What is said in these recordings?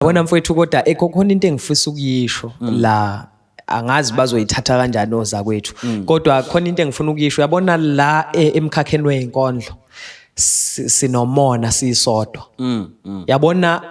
Yabona mfowethu, kodwa khona into engifisa ukuyisho la, angazi bazoyithatha kanjani ozakwethu, kodwa khona into engifuna ukuyisho. Yabona la emkhakheni weyinkondlo sinomona sisodwa. Yabona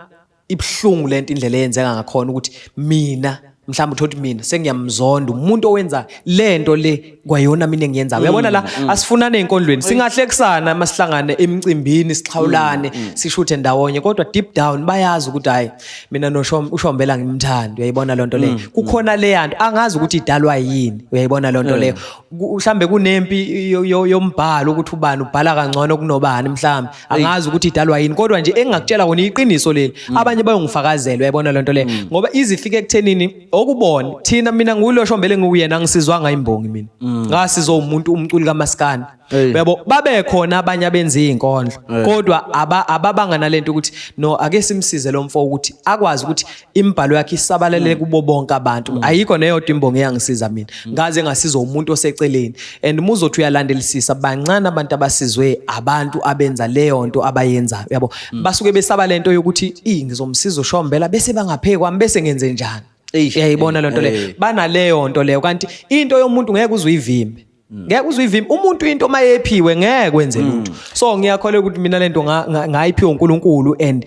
ibuhlungu lento, indlela eyenzeka ngakhona ukuthi mina mhlawumbe uthola ukuthi mina sengiyamzonda umuntu owenza lento le kwayona mina engiyenzayo. Uyabona la asifunane ey'nkondlweni, singahlekisana masihlangane emcimbini, sixhawulane, sishuthe ndawonye, kodwa deep down bayazi ukuthi hhayi, mina uShombela ngimthandi. Uyayibona loo nto leyo? Kukhona leya nto, angazi ukuthi idalwa yini. Uyayibona loo nto leyo? Mhlambe kunempi yombhalo ukuthi ubani ubhala kangcono kunobani mhlambe, angazi ukuthi idalwa yini, kodwa nje engingakutshela kona iqiniso leli, abanye bayongifakazela. Uyayibona loo nto leyo? Ngoba izifike ekuthenini okubona thina, mina ngulo Shombele nguyena, angisizwanga imbongi mina, ngasizwa umuntu umculi kamaskandi. Uyabo, babe khona abanye abenza izinkondlo, kodwa ababanga nalento ukuthi no, ake simsize lo mfo ukuthi akwazi ukuthi imibhalo yakhe isabalele kubo bonke abantu. Ayikho neyodwa imbongi eyangisiza mina, ngaze ngasizwa umuntu oseceleni. And uma uzothi uyalandelisisa, bancane abantu abasizwe abantu abenza leyo nto abayenzayo. Uyabo, basuke besaba lento yokuthi i ngizomsiza uShombela bese bangaphe kwami, bese ngenze njani? Uyayibona lento leyo? Banaleyo nto leyo, kanti into yomuntu ngeke uze uyivimbe, ngeke uze uyivimbe umuntu into mayephiwe, ngeke kwenze lutho. So ngiyakholelwa ukuthi mina lento ngayiphiwa uNkulunkulu and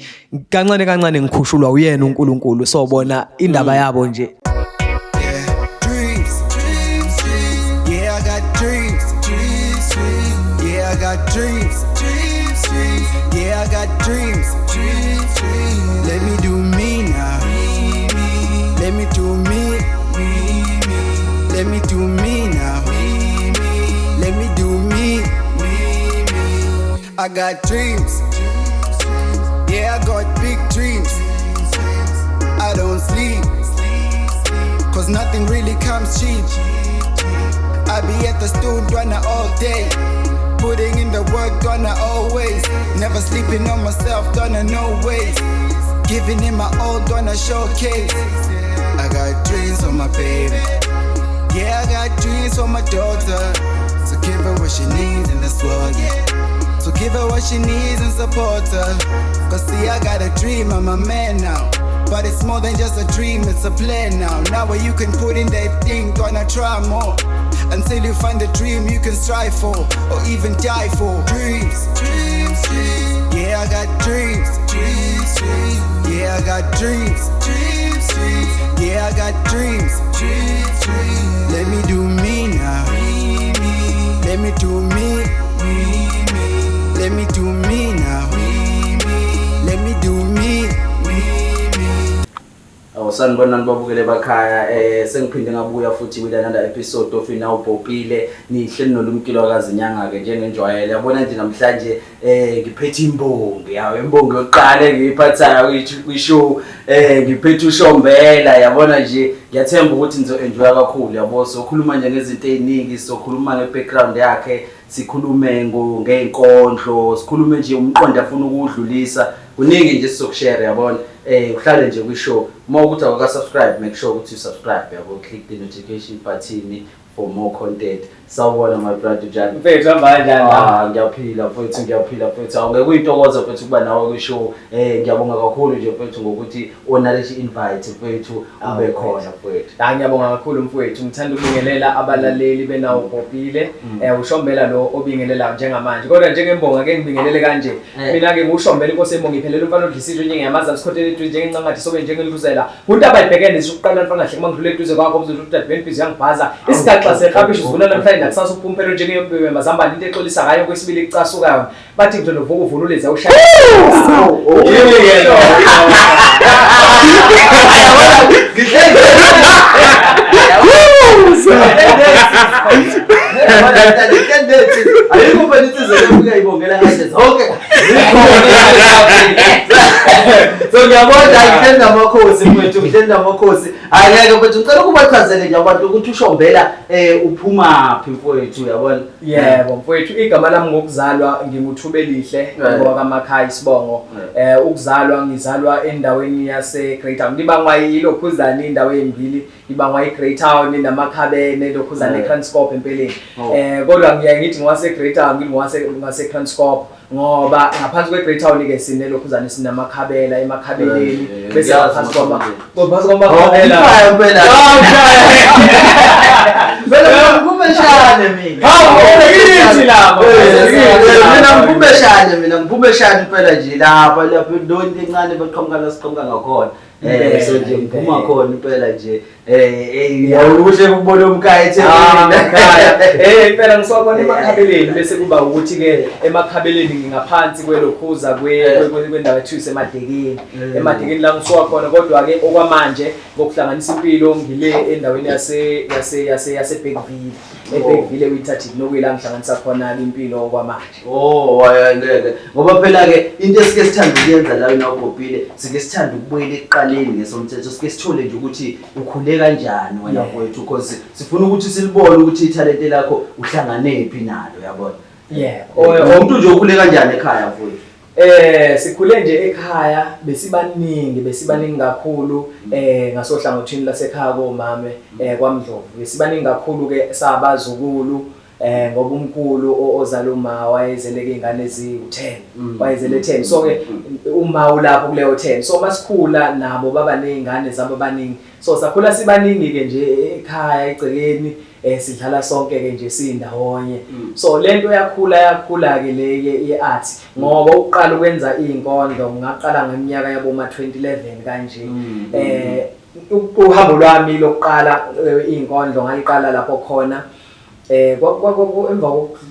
kancane kancane ngikhushulwa uyena uNkulunkulu. So bona indaba yabo nje. Yeah, dreams, dreams, dreams. Yeah, I got dreams, dreams, dreams. Yeah, I got dreams, dreams, dreams. Yeah, I got dreams, dreams, dreams. Let me do me now. Let me do me. Let me do me now. Let me do me. I got dreams. Yeah, I got big dreams. I don't sleep, 'cause nothing really comes cheap. I be at the studio all day. Putting in the work, done always. Never sleeping on myself, done no ways. Giving in my all, done showcase. I got dreams for my baby. Yeah, I got dreams for my daughter. So give her what she needs in this world, yeah. So give her what she needs and support her. 'Cause see, I got a dream, I'm a man now. But it's more than just a dream, it's a plan now. Now where you can put in that thing, gonna try more. Until you find the dream you can strive for, or even die for. Dreams, dreams, dreams. Yeah, I got dreams, dreams, dreams. Yeah, I got dreams, dreams, dreams. Yeah, I got dreams, dreams, dreams. Let me do me now. Let me do me. Let me do me now. Let me do me. Awu, sanibonani babukele bakhaya. Sengiphinde ngabuya futhi with another episode of Inawubhopile. Nihleli nolumkilo kazinyanga ke njengenjwayelo. Yabona nje namhlanje ngiphethe imbongi yawo, imbongi yokuqala engiyiphathayo kwi-show. Ngiphethe uShombela. Yabona nje ngiyathemba ukuthi nizo-enjoya kakhulu. Yabo, sokhuluma nje ngezinto ey'ningi, sokhuluma nge-background yakhe, sikhulume ngey'nkondlo, sikhulume nje umqondo afuna ukuwudlulisa. Kuningi nje sizokushare. Yabona, uhlale nje kwi-show. Uma ukuthi awuka-subscribe, make sure ukuthi u-subscribe, yabo, click the notification button for more content. Sawubona my brother, njani? Mfethu, hamba kanjani? Ah, ngiyaphila mfethu, ngiyaphila mfethu. Awungeke uyintokozo mfethu ukuba nawe kwi-show. Ngiyabonga kakhulu nje mfethu ngokuthi honour invite mfethu, ube khona mfethu. Hayi, ngiyabonga kakhulu mfowethu. Ngithanda ukubingelela abalaleli beNawubhobhile. UShombela lo obingelelayo njengamanje. Kodwa njengembonga ake ngibingelele kanje. Mina ke nguShombela inkosi embongi iphelele, umfana odlisitsho njengeyamaza sikhothele eduze njengencangathi sobe njengeluzela. Umuntu abayibhekene nje ukuqala mfana kahle uma ngidlule eduze kwakho uzothi udadweni inhliziyo yangibhaza. Isigaxa seklabishi sivuna namhlanje nakusasa uphumphelo njengeyombewe mazambane, into exolisa ngayo kwesibili icasukayo. Bathi ngizolovuka uvunuleza ushaya. Yini ke lo? Ayikho phela insizwa efika ibongela kanje zonke. So ngiyabona ngihleli namakhosi mfethu, ngihleli namakhosi. Hayi ngeke mfethu, ngicela ukubachazele nje abantu ukuthi uShombela uphumaphi mfowethu, uyabona? Yebo mfowethu, igama lami ngokuzalwa nginguThubelihle ngowakaMakhaya isibongo. Ukuzalwa ngizalwa endaweni yase Greytown. Ngibangwa yilokhuzana indawo ezimbili, ibangwa iGreytown namakhabene lokhuzana eKranskop empeleni. Kodwa ngiyaye ngithi ngowase Greytown, ngithi ngowase Kranskop ngoba ngaphansi kweGreytown ke sinelokhuzana sinamakhabela emakhabeni. emakhabeleni, bese ngiyazi ngaphansi kwama Makhabeleni. ngaphansi kwamakhabela. Ikhaya phela. Phela mina ngiphume mina. Hawu, ngithi lapho. Mina ngiphume mina ngiphume phela nje lapha lapho into encane baqhamuka la siqhamuka ngakhona. So nje ngiphuma khona impela nje. Yawukuhle ukubona umkhaya Ah, eThekwini. ekhaya. Impela ngisuka khona emakhabeleni, bese kuba ukuthi ke emakhabeleni ngingaphansi kwelokhuza kwendawo ethiwa isemadekeni. Emadekeni la ngisuka khona, kodwa ke okwamanje ngokuhlanganisa impilo ngile endaweni yase Bergville. EBergville eWinterton, nokuyila ngihlanganisa khona impilo okwamanje. Oh, hayi ngeke. Ngoba phela ke into esike sithanda ukuyenza la wena ubhobhile, sike sithanda ukubuyela ekuqaleni ngesomthetho, sike sithole nje ukuthi ukhule kanjani wena mfowethu, because sifuna ukuthi silibone ukuthi ithalente lakho uhlanganephi nalo, yabona. Yebo. Umuntu nje ukhule kanjani ekhaya mfowethu? Sikhule nje ekhaya, besibaningi kakhulu ngasohlangothini lasekhaya komame, kwaMdlovu. Besibaningi kakhulu ke sabazukulu, ngoba umkhulu ozala uma wayezeleke ingane eziwu10, wayezele 10. So ke uma ulapho kuleyo 10, so masikhula nabo baba nezingane zabo abaningi, so sakhula sibaningi ke nje ekhaya egcekeni, sidlala sonke ke nje sindawonye. So lento yakhula yakhula ke le ye art, ngoba uqala ukwenza izinkondlo ngaqala ngeminyaka yabo ma 2011 kanje. Uhambo lwami lokuqala izinkondlo ngaliqala lapho khona emva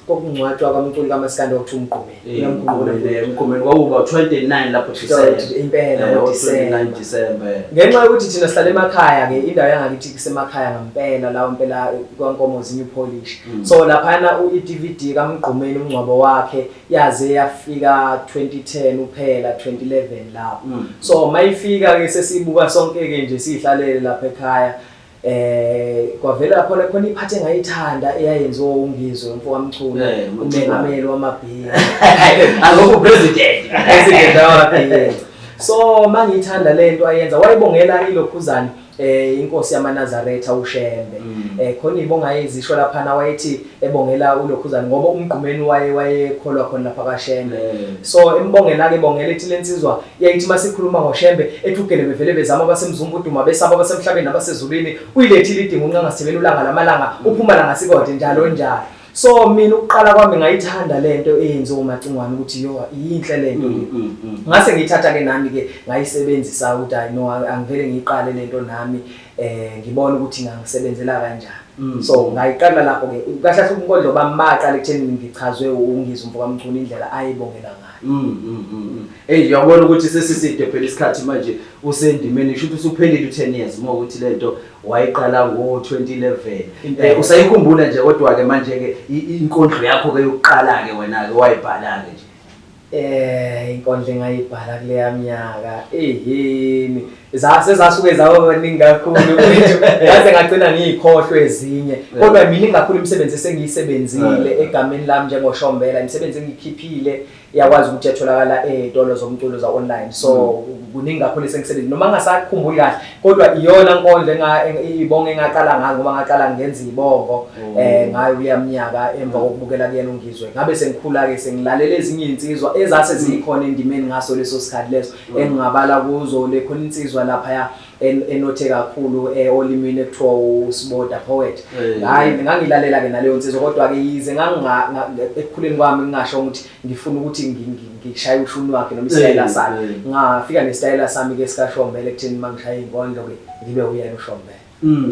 kokungcwatshwa kwamculi kaMaskandi okuthiwa uMgqumeni. Uyamkhumbula? Umgqumeni kwakuba 29 lapho December. Impela, ngo-December. 29 December. Ngenxa yokuthi thina sihlala emakhaya ke, indawo yangakithi kusemakhaya ngempela, lawo impela kwaNkomozi, New Polish. So laphana i-DVD kaMgqumeni umngcwabo wakhe yaze yafika 2010 uphela 2011 lapho. So mayifika ke sesibuka sonke ke nje sihlalele lapha ekhaya, kwavela khona khona iphathe engayithanda eyayenziwa uNgizwe umfo kaMchunu, umengameli wamabhiya. Akukho president. President wamabhiya. So mangithanda lento ayenza, wayibongela ilokhuzane, inkosi yamaNazaretha uShembe. Khona ibonga izisho laphana, wayethi ebongela ulokhuzane ngoba uMgqumeni wayekholwa khona lapha kaShembe. So embongela ke bongela ethi lensizwa yayithi masikhuluma ngoShembe ethi ugele bevele bezama abasemzumbuduma besaba abasemhlabeni nabasezulwini, uyilethile idingo unqanga sithebeni ulanga lamalanga uphuma la ngasikode njalo njalo. So mina ukuqala kwami ngayithanda lento eyenziwa uMacingwane ukuthi yo yinhle lento le. Ngase ngiyithatha ke nami ke ngayisebenzisa ukuthi hayi no, angivele ngiyiqale lento nami, ngibone ukuthi ngangisebenzela kanjani. So ngayiqala lapho ke kahle kahle ubunkondlo bami baqala ekutheni ngichazwe uNgizwe umfo kaMchunu indlela ayibongela ngayo. Hey, uyabona ukuthi sesiside phela isikhathi manje usendimeni, kusho ukuthi usuphelile u10 years uma ukuthi lento wayiqala ngo2011. Impela. Usayikhumbula nje kodwa ke manje ke inkondlo yakho ke yokuqala ke wena ke wayibhala ke nje? Inkondlo engayibhala kuleya minyaka eheni zase zasuke zaba baningi kakhulu mfethu, ngaze ngagcina ngiyikhohlwe ezinye, kodwa miningi kakhulu imisebenzi esengiyisebenzile egameni lami njengoShombela. Imisebenzi engiyikhiphile iyakwazi ukuthi yatholakala ey'tolo zomculo za-online, so kuningi kakhulu esengisebenzile noma ngingasakhumbuli kahle, kodwa iyona nkondlo ibongo engaqala ngayo, ngoba ngaqala ngenza ibongo ngayo kuleya minyaka emva kokubukela kuyena uNgizwe. Ngabe sengikhula-ke sengilalela ezinye iy'nsizwa ezase zikhona endimeni ngaso leso sikhathi leso, engingabala kuzo le khona insizwa laphaya enothe kakhulu olimini ekuthiwa uSiboda Poet. Hayi, ngangilalela-ke naleyo nsizwa, kodwa-ke yize ekukhuleni kwami ngingasho ukuthi ngifuna ukuthi ngishaye ushuni wakhe noma isitayela sami, ngafika nesitayela sami-ke sikaShombela ekutheni uma ngishaya iy'nkondlo-ke ngibe uyena uShombela.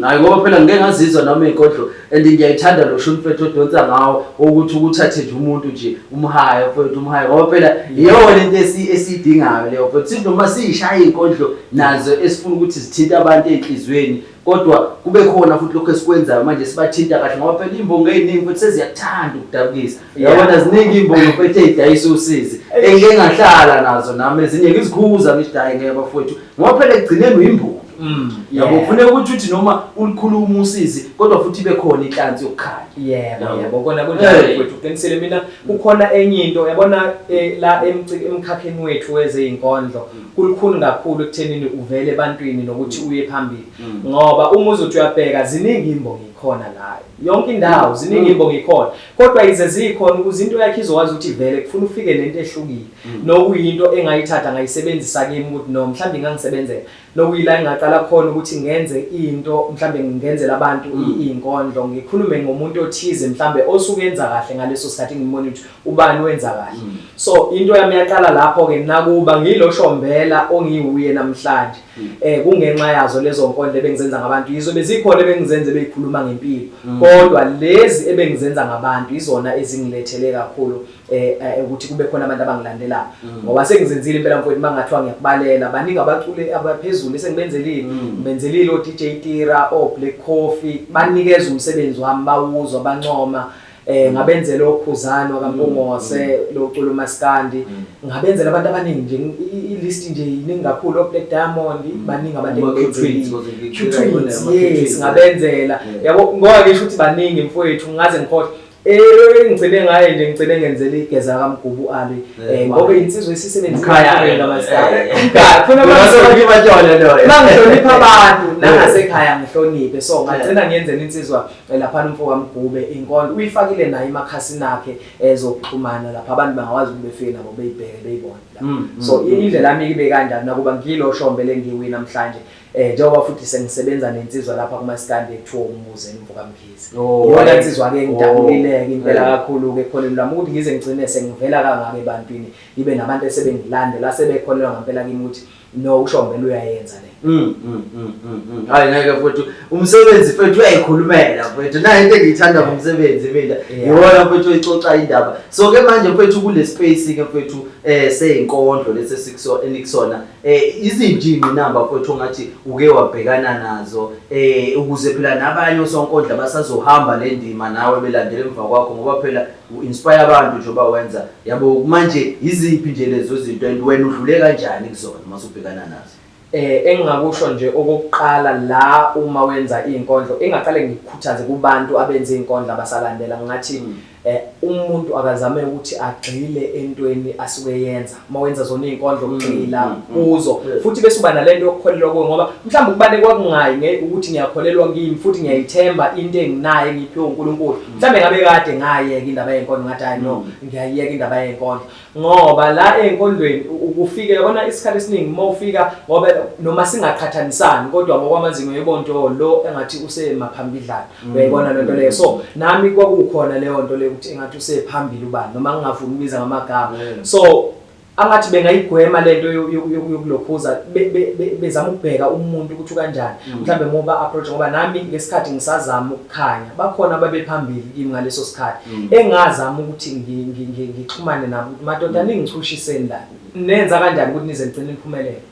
Hayi ngoba phela ngike ngazizwa nami iy'nkondlo and ngiyayithanda lo shuni mfethu odonsa ngawo ukuthi ukuthathe nje umuntu nje umhaye mfethu umhaye, ngoba phela iyona into esiyidingayo leyo mfethu. Sithi noma siyishaya iy'nkondlo nazo esifuna ukuthi zithinte abantu ey'nhliziyweni, kodwa kube khona futhi lokho esikwenzayo manje sibathinta kahle, ngoba phela iy'mbongo ey'ningi futhi seziyakuthanda ukudabukisa. Yabona ziningi iy'mbongo mfethu ey'dayisa usizi engike ngahlala nazo nami, ezinye ngizikhuza ngithi hhayi ngeke bafowethu, ngoba phela ekugcineni uyimbongi. Yabo, kufuneka ukuthi uthi noma ulikhuluma usizi, kodwa futhi ibe khona inhlansi yokukhanya. Yebo. Yabo. Yebo, kona kunjalo. Mfowethu, uqinisile. Mina kukhona enye into, yabona, la emkhakheni wethu wezeyinkondlo kulukhuni kakhulu ekuthenini uvele ebantwini nokuthi uye phambili, ngoba uma uzothi uyabheka, ziningi imbongi khona la yonke indawo, ziningi imbongi khona, kodwa yize zikhona, ukuze into yakhe izokwazi ukuthi ivele, kufuna ufike nento ehlukile, nokuyinto engayithatha ngayisebenzisa kimi ukuthi no, mhlawumbe ingangisebenzela, nokuyila engaqala khona ukuthi ngenze into, mhlambe ngenzela abantu iy'nkondlo, ngikhulume ngomuntu othize mhlambe osuke enza kahle ngaleso sikhathi, ngibone ukuthi ubani wenza kahle. So into yami yaqala lapho-ke. Nakuba ngilo Shombela ongiwuye namhlanje, kungenxa yazo lezo nkondlo ebengizenza ngabantu. Yizo bezikhona ebengizenze beyikhuluma ngempilo, kodwa lezi ebengizenza ngabantu izona ezingilethele kakhulu ukuthi kube khona abantu abangilandelayo, ngoba sengizenzile impela, mfowethu. Mangathiwa ngiyakubalela, baningi abaculi abaphezulu esengibenzelile. Ngibenzelile o-DJ Tira, o-Black Coffee, banikeza umsebenzi wami, bawuzwa, bancoma. Ngabenzela oKhuzani wakaMpungose lo culo maskandi, ngabenzela abantu abaningi nje, i-list nje iningi kakhulu, o-Black Diamond, baningi abantu Ama-Q engibenzelile. Twins, Q Twins, ama-Q yes. Twins. Ngabenzela. Yabo, ngoba ngisho ukuthi baningi, mfowethu, ngaze ngikhohlwe. Ngigcine ngaye nje, ngigcine ngenzela igeza kaMgubu Ali, ngoba insizwa isisebenzile Mkhaya-ke. ngamaskandi. Mkhaya, funa mangihlonipha abantu nangasekhaya ngihloniphe, so ngagcina ngiyenzela insizwa, laphana umfo kaMgube inkondlo, uyifakile naye emakhasini akhe ezokuxhumana lapha, abantu bangakwazi ukuthi befike nabo beyibheke, beyibone lapha. So indlela yami ibe kanjani nakuba ngilo Shombela engiwina namhlanje, njengoba futhi sengisebenza nensizwa lapha kumaskandi ekuthiwa uMbuzeni umfo kaMkhize. Iyona insizwa-ke engidabulile-ke impela kakhulu-ke ekholweni lwami, ukuthi ngize ngigcine sengivela kangaka ebantwini, ngibe nabantu esebengilandela, asebekholelwa ngempela kimi ukuthi no, uShombela uyayenza le. Hayi ngeke mfowethu, umsebenzi mfethu uyayikhulumela, mfethu. Nayo into engiyithanda ngomsebenzi mina. Iwona, mfethu, oyixoxa indaba. So ke manje, mfethu, kule space ke, mfethu, seyinkondlo lesi esikuso enikusona, iziphi ingqinamba, mfethu, ongathi uke wabhekana nazo, ukuze phela nabanye osonkondlo basazohamba le ndima nawe belandela emva kwakho, ngoba phela u-inspire abantu njengoba wenza, yabo? Manje iziphi nje lezo zinto, and wena udlule kanjani kuzona mase ubhekana nazo? Engingakusho nje okokuqala la, uma wenza izinkondlo, engaqale ngikhuthaze kubantu abenza izinkondlo abasalandela, ngathi umuntu akazame ukuthi agxile entweni asuke yenza. Uma wenza zona izinkondlo, gxila kuzo, futhi bese uba nalento yokukholelwa kuyo, ngoba mhlawumbe ukubane kwakungayi ukuthi ngiyakholelwa kimi futhi ngiyayithemba into enginayo engiyiphiwe uNkulunkulu, mhlawumbe ngabe kade ngayeka indaba yenkondlo, ngathi hayi no, ngiyayiyeka indaba yenkondlo, ngoba la ey'nkondlweni ukufike, yabona, isikhathi esiningi uma ufika, ngoba noma singaqhathanisani, kodwa ngokwamazinga uyibona ukuthi oh, lo engathi usemaphambidlana, uyayibona lento leyo. So nami kwakukhona leyo nto leyo ukuthi engathi usephambili ubani, noma ngingafuni ukubiza ngamagama. So angathi bengayigwema lento yokulokhuza, bezama ukubheka umuntu ukuthi ukanjani, mhlambe ngoba approach, ngoba nami ngesikhathi ngisazama ukukhanya, bakhona ababephambili kimi ngaleso sikhathi engazama ukuthi ngixhumane nabo ukuthi madoda, ningichushiseni la, nenza kanjani ukuthi nize nigcine niphumelele.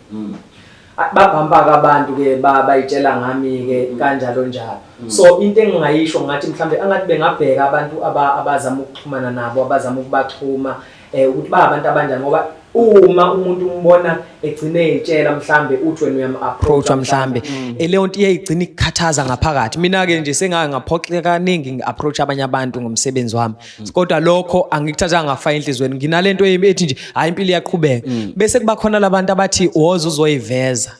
Babhampa-ke abantu-ke, bayitshela ngami-ke kanjalo njalo. So into engingayisho, ngathi mhlambe angathi bengabheka abantu abazama ukuxhumana nabo, abazama ukubaxhuma, ukuthi ba abantu abanjani, ngoba uma umuntu umbona egcine eyitshela, mhlambe uthi wena uyam-approach mhlambe, leyo nto iyayigcina ikukhathaza ngaphakathi. Mina-ke nje sengake ngaphoxeka kaningi ngi-approach abanye abantu ngomsebenzi wami, kodwa lokho angikuthathanga ngafaka enhliziyweni. Nginale nto ethi nje hhayi, impilo iyaqhubeka. Bese kuba khona labantu abathi woza uzoyiveza,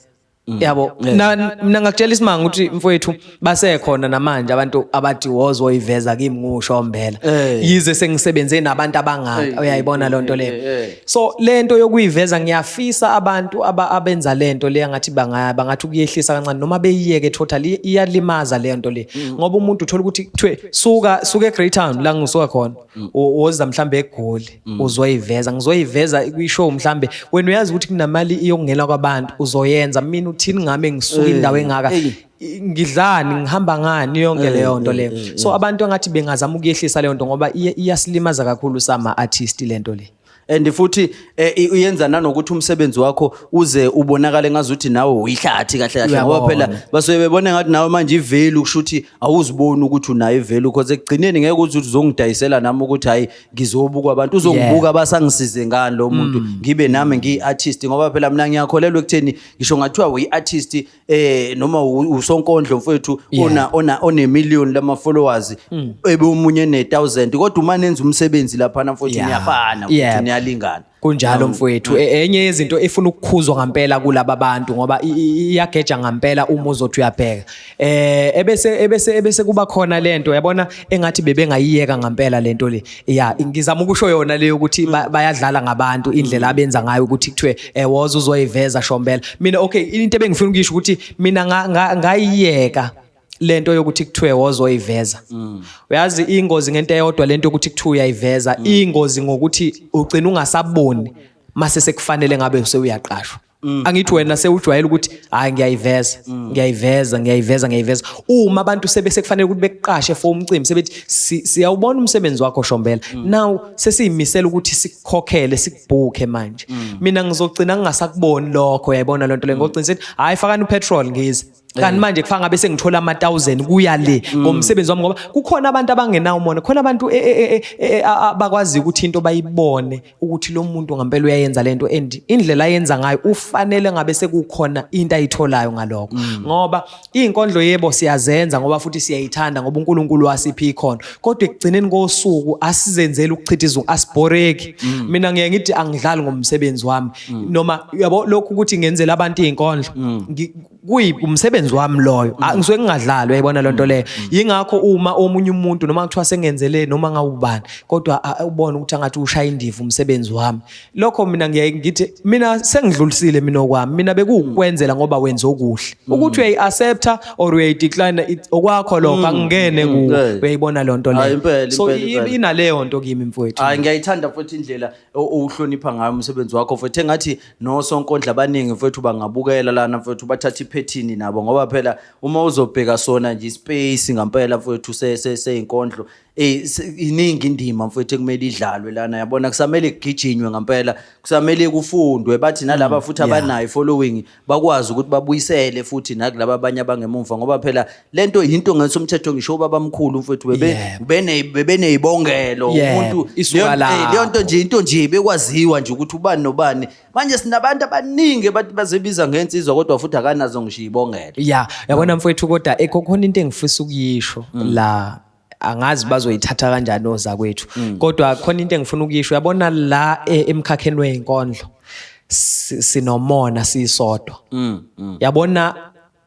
yabo. Mina ngakutshela isimanga ukuthi, mfowethu, basekhona namanje abantu abathi woza oyiveza kimi nguShombela, yize sengisebenze nabantu abangaka. Uyayibona loo nto leyo? So lento yokuyiveza, ngiyafisa abantu abenza lento le ngathi bangathi ukuyehlisa kancane noma beyiyeke totally. Iyalimaza leyo nto le, ngoba umuntu uthola ukuthi kuthiwe suka, suka eGreytown la ngisuka khona, woza mhlambe eGoli uzoyiveza, ngizoyiveza kwi-show. Mhlambe wena uyazi ukuthi kunamali iyokungena kwabantu, uzoyenza. Mina uthini ngami ngisuka indawo engaka? Ngidlani, ngihamba ngani, yonke leyo nto leyo. So abantu engathi bengazama ukuyehlisa leyo nto, ngoba iyasilimaza kakhulu sama artist lento le. And futhi uyenza nanokuthi umsebenzi wakho uze ubonakale ngazuthi nawe uyihlathi kahle kahle, ngoba phela Uyabona. basuke bebone ngathi nawe manje i-value, kusho ukuthi awuziboni ukuthi unayo i-value, because ekugcineni ngeke uze uthi uzongidayisela nami ukuthi hayi, ngizobukwa abantu, uzongibuka basangisize ngani lo muntu, ngibe nami ngiyi-artist. Ngoba phela mina ngiyakholelwa ekutheni ngisho ngathiwa uyi-artist noma usonkondlo mfowethu, ona one-million lama followers, ebe omunye ne-1000, kodwa uma nenza umsebenzi laphana mfowethu, niyafana futhi, niyalingana. Kunjalo mfowethu. Enye yezinto efuna ukukhuzwa ngampela kulaba bantu, ngoba iyageja ngampela uma uzothi uyabheka, ebese kuba khona lento, yabona, engathi bebengayiyeka ngampela lento le. Ya, ngizama ukusho yona leyo ukuthi bayadlala ngabantu, indlela abenza ngayo ukuthi kuthiwe woza uzoyiveza shombela. Mina, okay, into ebengifuna ukuyisho ukuthi mina ngayiyeka lento yokuthi kuthiwe wozoyiveza. Uyazi ingozi ngento eyodwa, lento yokuthi kuthiwe uyayiveza, ingozi ngokuthi ugcina ungasaboni mase sekufanele ngabe sewuyaqashwa. Angithi wena sewujwayele ukuthi hayi, ngiyayiveza, ngiyayiveza, ngiyayiveza, ngiyayiveza. Uma abantu sebe sekufanele ukuthi bekuqashe for umcimbi, sebethi siyawubona umsebenzi wakho shombela, now sesiyimisela ukuthi sikukhokhele, sikubhukhe manje, mina ngizogcina ngingasakuboni lokho. Uyayibona lento le? Ngogcina sithi hayi, fakani u-petrol ngize. Kanti manje kufana ngabe sengithola ama-1000 kuya le ngomsebenzi wami, ngoba kukhona abantu abangenawo umona, khona abantu abakwaziyo ukuthi into bayibone ukuthi lo muntu ngempela uyayenza lento, and indlela ayenza ngayo ufanele ngabe sekukhona into ayitholayo ngalokho. Ngoba iy'nkondlo, yebo, siyazenza ngoba futhi siyayithanda, ngoba uNkulunkulu wasipha ikhono, kodwa ekugcineni kosuku asizenzeli ukuchitha izungu, asibhoreki. Mina ngiye ngithi angidlali ngomsebenzi wami, noma yabo lokhu ukuthi ngenzela abantu iy'nkondlo, kuyi umsebenzi wami loyo. Ah, ngisuke ngingadlali, uyayibona lento leyo? Yingakho uma omunye umuntu, noma kuthiwa sengenzele noma ngawubani, kodwa ubone ukuthi angathi ushaya indiva umsebenzi wami, lokho mina ngiyaye ngithi mina sengidlulisile mina okwami. Mina bekuwukwenzela ngoba wenza okuhle. Ukuthi uyayi-accepta or uyayi-decline, okwakho lokho, angingene kuwo. Uyayibona loo nto Hayi, leyo? impela, So impela, impela. inaleyo nto kimi mfowethu. Hayi, ngiyayithanda futhi indlela owuhlonipha ngayo umsebenzi wakho futhi. Engathi nosonkondla abaningi mfowethu bangabukela lana mfowethu, bathathe iphethini nabo, ngoba phela uma uzobheka sona nje i-space ngampela mfowethu seyinkondlo, iningi indima mfowethu ekumele idlalwe lana, yabona. Kusamele kugijinywe ngampela, kusamele kufundwe, bathi nalaba futhi abanayo following bakwazi ukuthi babuyisele futhi nakulaba abanye abangemumva, ngoba phela lento yinto ngesomthetho. Ngisho ubabamkhulu mfowethu bebe bebeneyibongelo umuntu Isuka lapho. Leyo nto nje, into nje bekwaziwa nje ukuthi ubani nobani. Manje sinabantu abaningi bathi bazebiza ngensizwa, kodwa futhi akanazo ngisho ibongelo. Ya, yabona mfowethu, kodwa khona into engifisa ukuyisho la, angazi bazoyithatha kanjani ozakwethu, kodwa khona into engifuna ukuyisho. Uyabona la emkhakheni wey'nkondlo, sinomona sisodwa, yabona.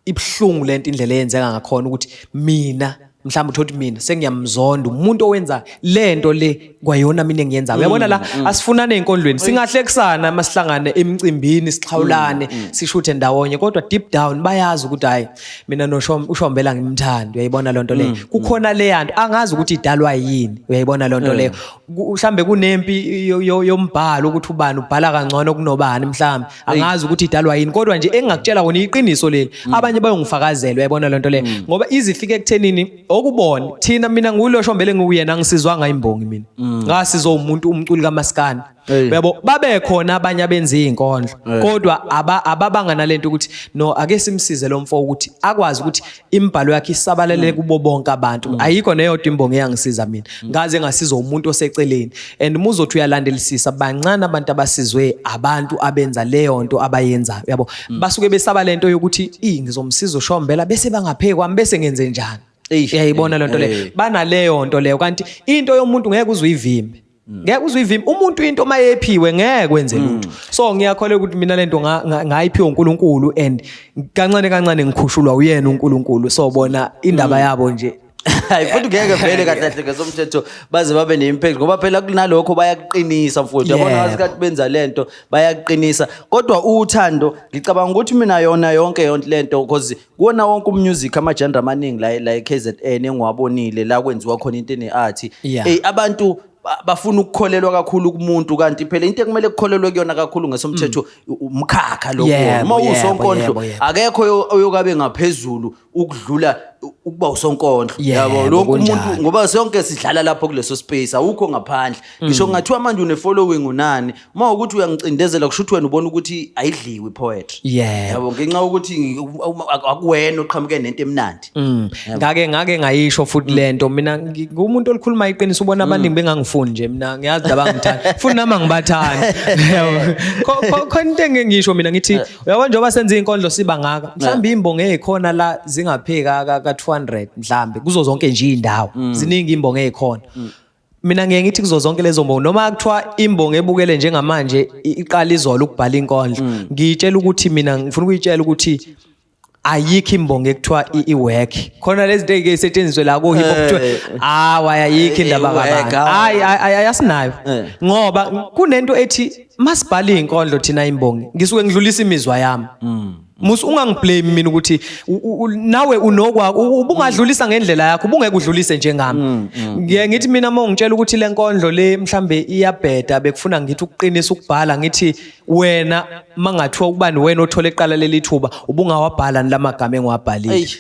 Ibuhlungu lento, indlela eyenzeka ngakhona ukuthi mina mhlawumbe uthola ukuthi mina sengiyamzonda umuntu owenza lento le kwayona mina engiyenzayo. Uyabona la asifunane ey'nkondlweni, singahlekisana masihlangane emcimbini, sixhawulane, sishuthe ndawonye, kodwa deep down bayazi ukuthi hayi, mina ushombela ngimthandi. Uyayibona loo nto leyo? Kukhona leya nto, angazi ukuthi idalwa yini. Uyayibona loo nto leyo? Mhlambe kunempi yombhalo ukuthi ubani ubhala kangcono kunobani mhlambe, angazi ukuthi idalwa yini, kodwa nje engingakutshela kona iqiniso leli, abanye bayongifakazela. Uyayibona loo nto leyo? Ngoba izifike ekuthenini okubona thina, mina ngulo shombele nguyena, angisizwanga imbongi mina, ngasizwa umuntu umculi kamaskandi. Uyabo, babe khona abanye abenza iy'nkondlo, kodwa ababanga nalento ukuthi no, ake simsize lo mfo ukuthi akwazi ukuthi imibhalo yakhe isabalele kubo bonke abantu. Ayikho neyodwa imbongi eyangisiza mina, ngaze ngasizwa umuntu oseceleni. And uma uzothi uyalandelisisa, bancane abantu abasizwe abantu abenza leyo nto abayenzayo, uyabo. Basuke besaba lento yokuthi i ngizomsiza ushombela bese bangaphe kwami, bese ngenze njani? Eish, Uyayibona lento leyo? Banaleyo nto leyo, kanti into yomuntu ngeke uze uyivimbe, ngeke uze uyivimbe umuntu into mayephiwe, ngeke kwenze lutho. So ngiyakholelwa ukuthi mina lento ngayiphiwa uNkulunkulu, and kancane kancane ngikhushulwa uyena uNkulunkulu. So bona indaba yabo nje. Hayi, futhi ngeke vele kahle kahle ngesomthetho baze babe ne-impact, ngoba phela kunalokho bayakuqinisa mfowethu, yabona. Ngasikhathi benza lento bayakuqinisa, kodwa uthando, ngicabanga ukuthi mina yona yonke yonke lento, because kuwona wonke u-music, ama-genre amaningi la e-KZN engiwabonile la kwenziwa khona into ene-art, abantu bafuna ukukholelwa kakhulu kumuntu, kanti phela into ekumele kukholelwe kuyona kakhulu ngesomthetho umkhakha lo. Uma usonkondlo, yebo, yebo. akekho oyokabe ngaphezulu ukudlula. Ukuba usonkondlo. Yebo, Yabo, lonke umuntu, kunjalo. ngoba sonke sidlala lapho kuleso space, awukho ngaphandle. Ngisho kungathiwa manje une following unani, uma ukuthi uyangicindezela, kusho ukuthi wena ubona ukuthi ayidliwi poetry. Yabo, ngenxa yokuthi akuwena oqhamuke nento emnandi. Ngake ngayisho futhi lento, mina ngumuntu olikhuluma iqiniso. Ubona abaningi bengangifuni nje, mina ngiyazi laba ngithanda futhi nami angibathandi. Yabo. Khona into engeke ngisho mina, ngithi uyabona, njengoba senza iy'nkondlo siba ngaka, mhlawumbe imbongi ey'khona la zingaphika ka-200 mhlawumbe kuzo zonke nje iy'ndawo, ziningi imbongi ey'khona. Mina ngiye ngithi kuzo zonke lezo mbongi, noma kuthiwa imbongi ebukele njengamanje iqala izolo ukubhala inkondlo, ngiyitshela ukuthi mina ngifuna ukuyitshela ukuthi ayikho imbongi ekuthiwa i-work khona. Lezi zinto ey'ke yisetshenziswe la ko-hip hop, kuthiwa awa, ayikho indaba I-work, kabani. awa. Hayi, hayi, ayasinayo, ngoba kunento ethi masibhala iy'nkondlo thina imbongi, ngisuke ngidlulisa imizwa yami. Musu ungangiblame mina ukuthi nawe unokwakho, ubungadlulisa ngendlela yakho, ubungeke udlulise njengami. Ngiye ngithi mina uma ungitshela ukuthi le nkondlo le mhlambe iyabheda, bekufuna ngithi ukuqinisa ukubhala, ngithi wena mangathiwa ukubani wena othole eqala leli thuba, ubungawabhala lamagama engiwabhalile? Eish.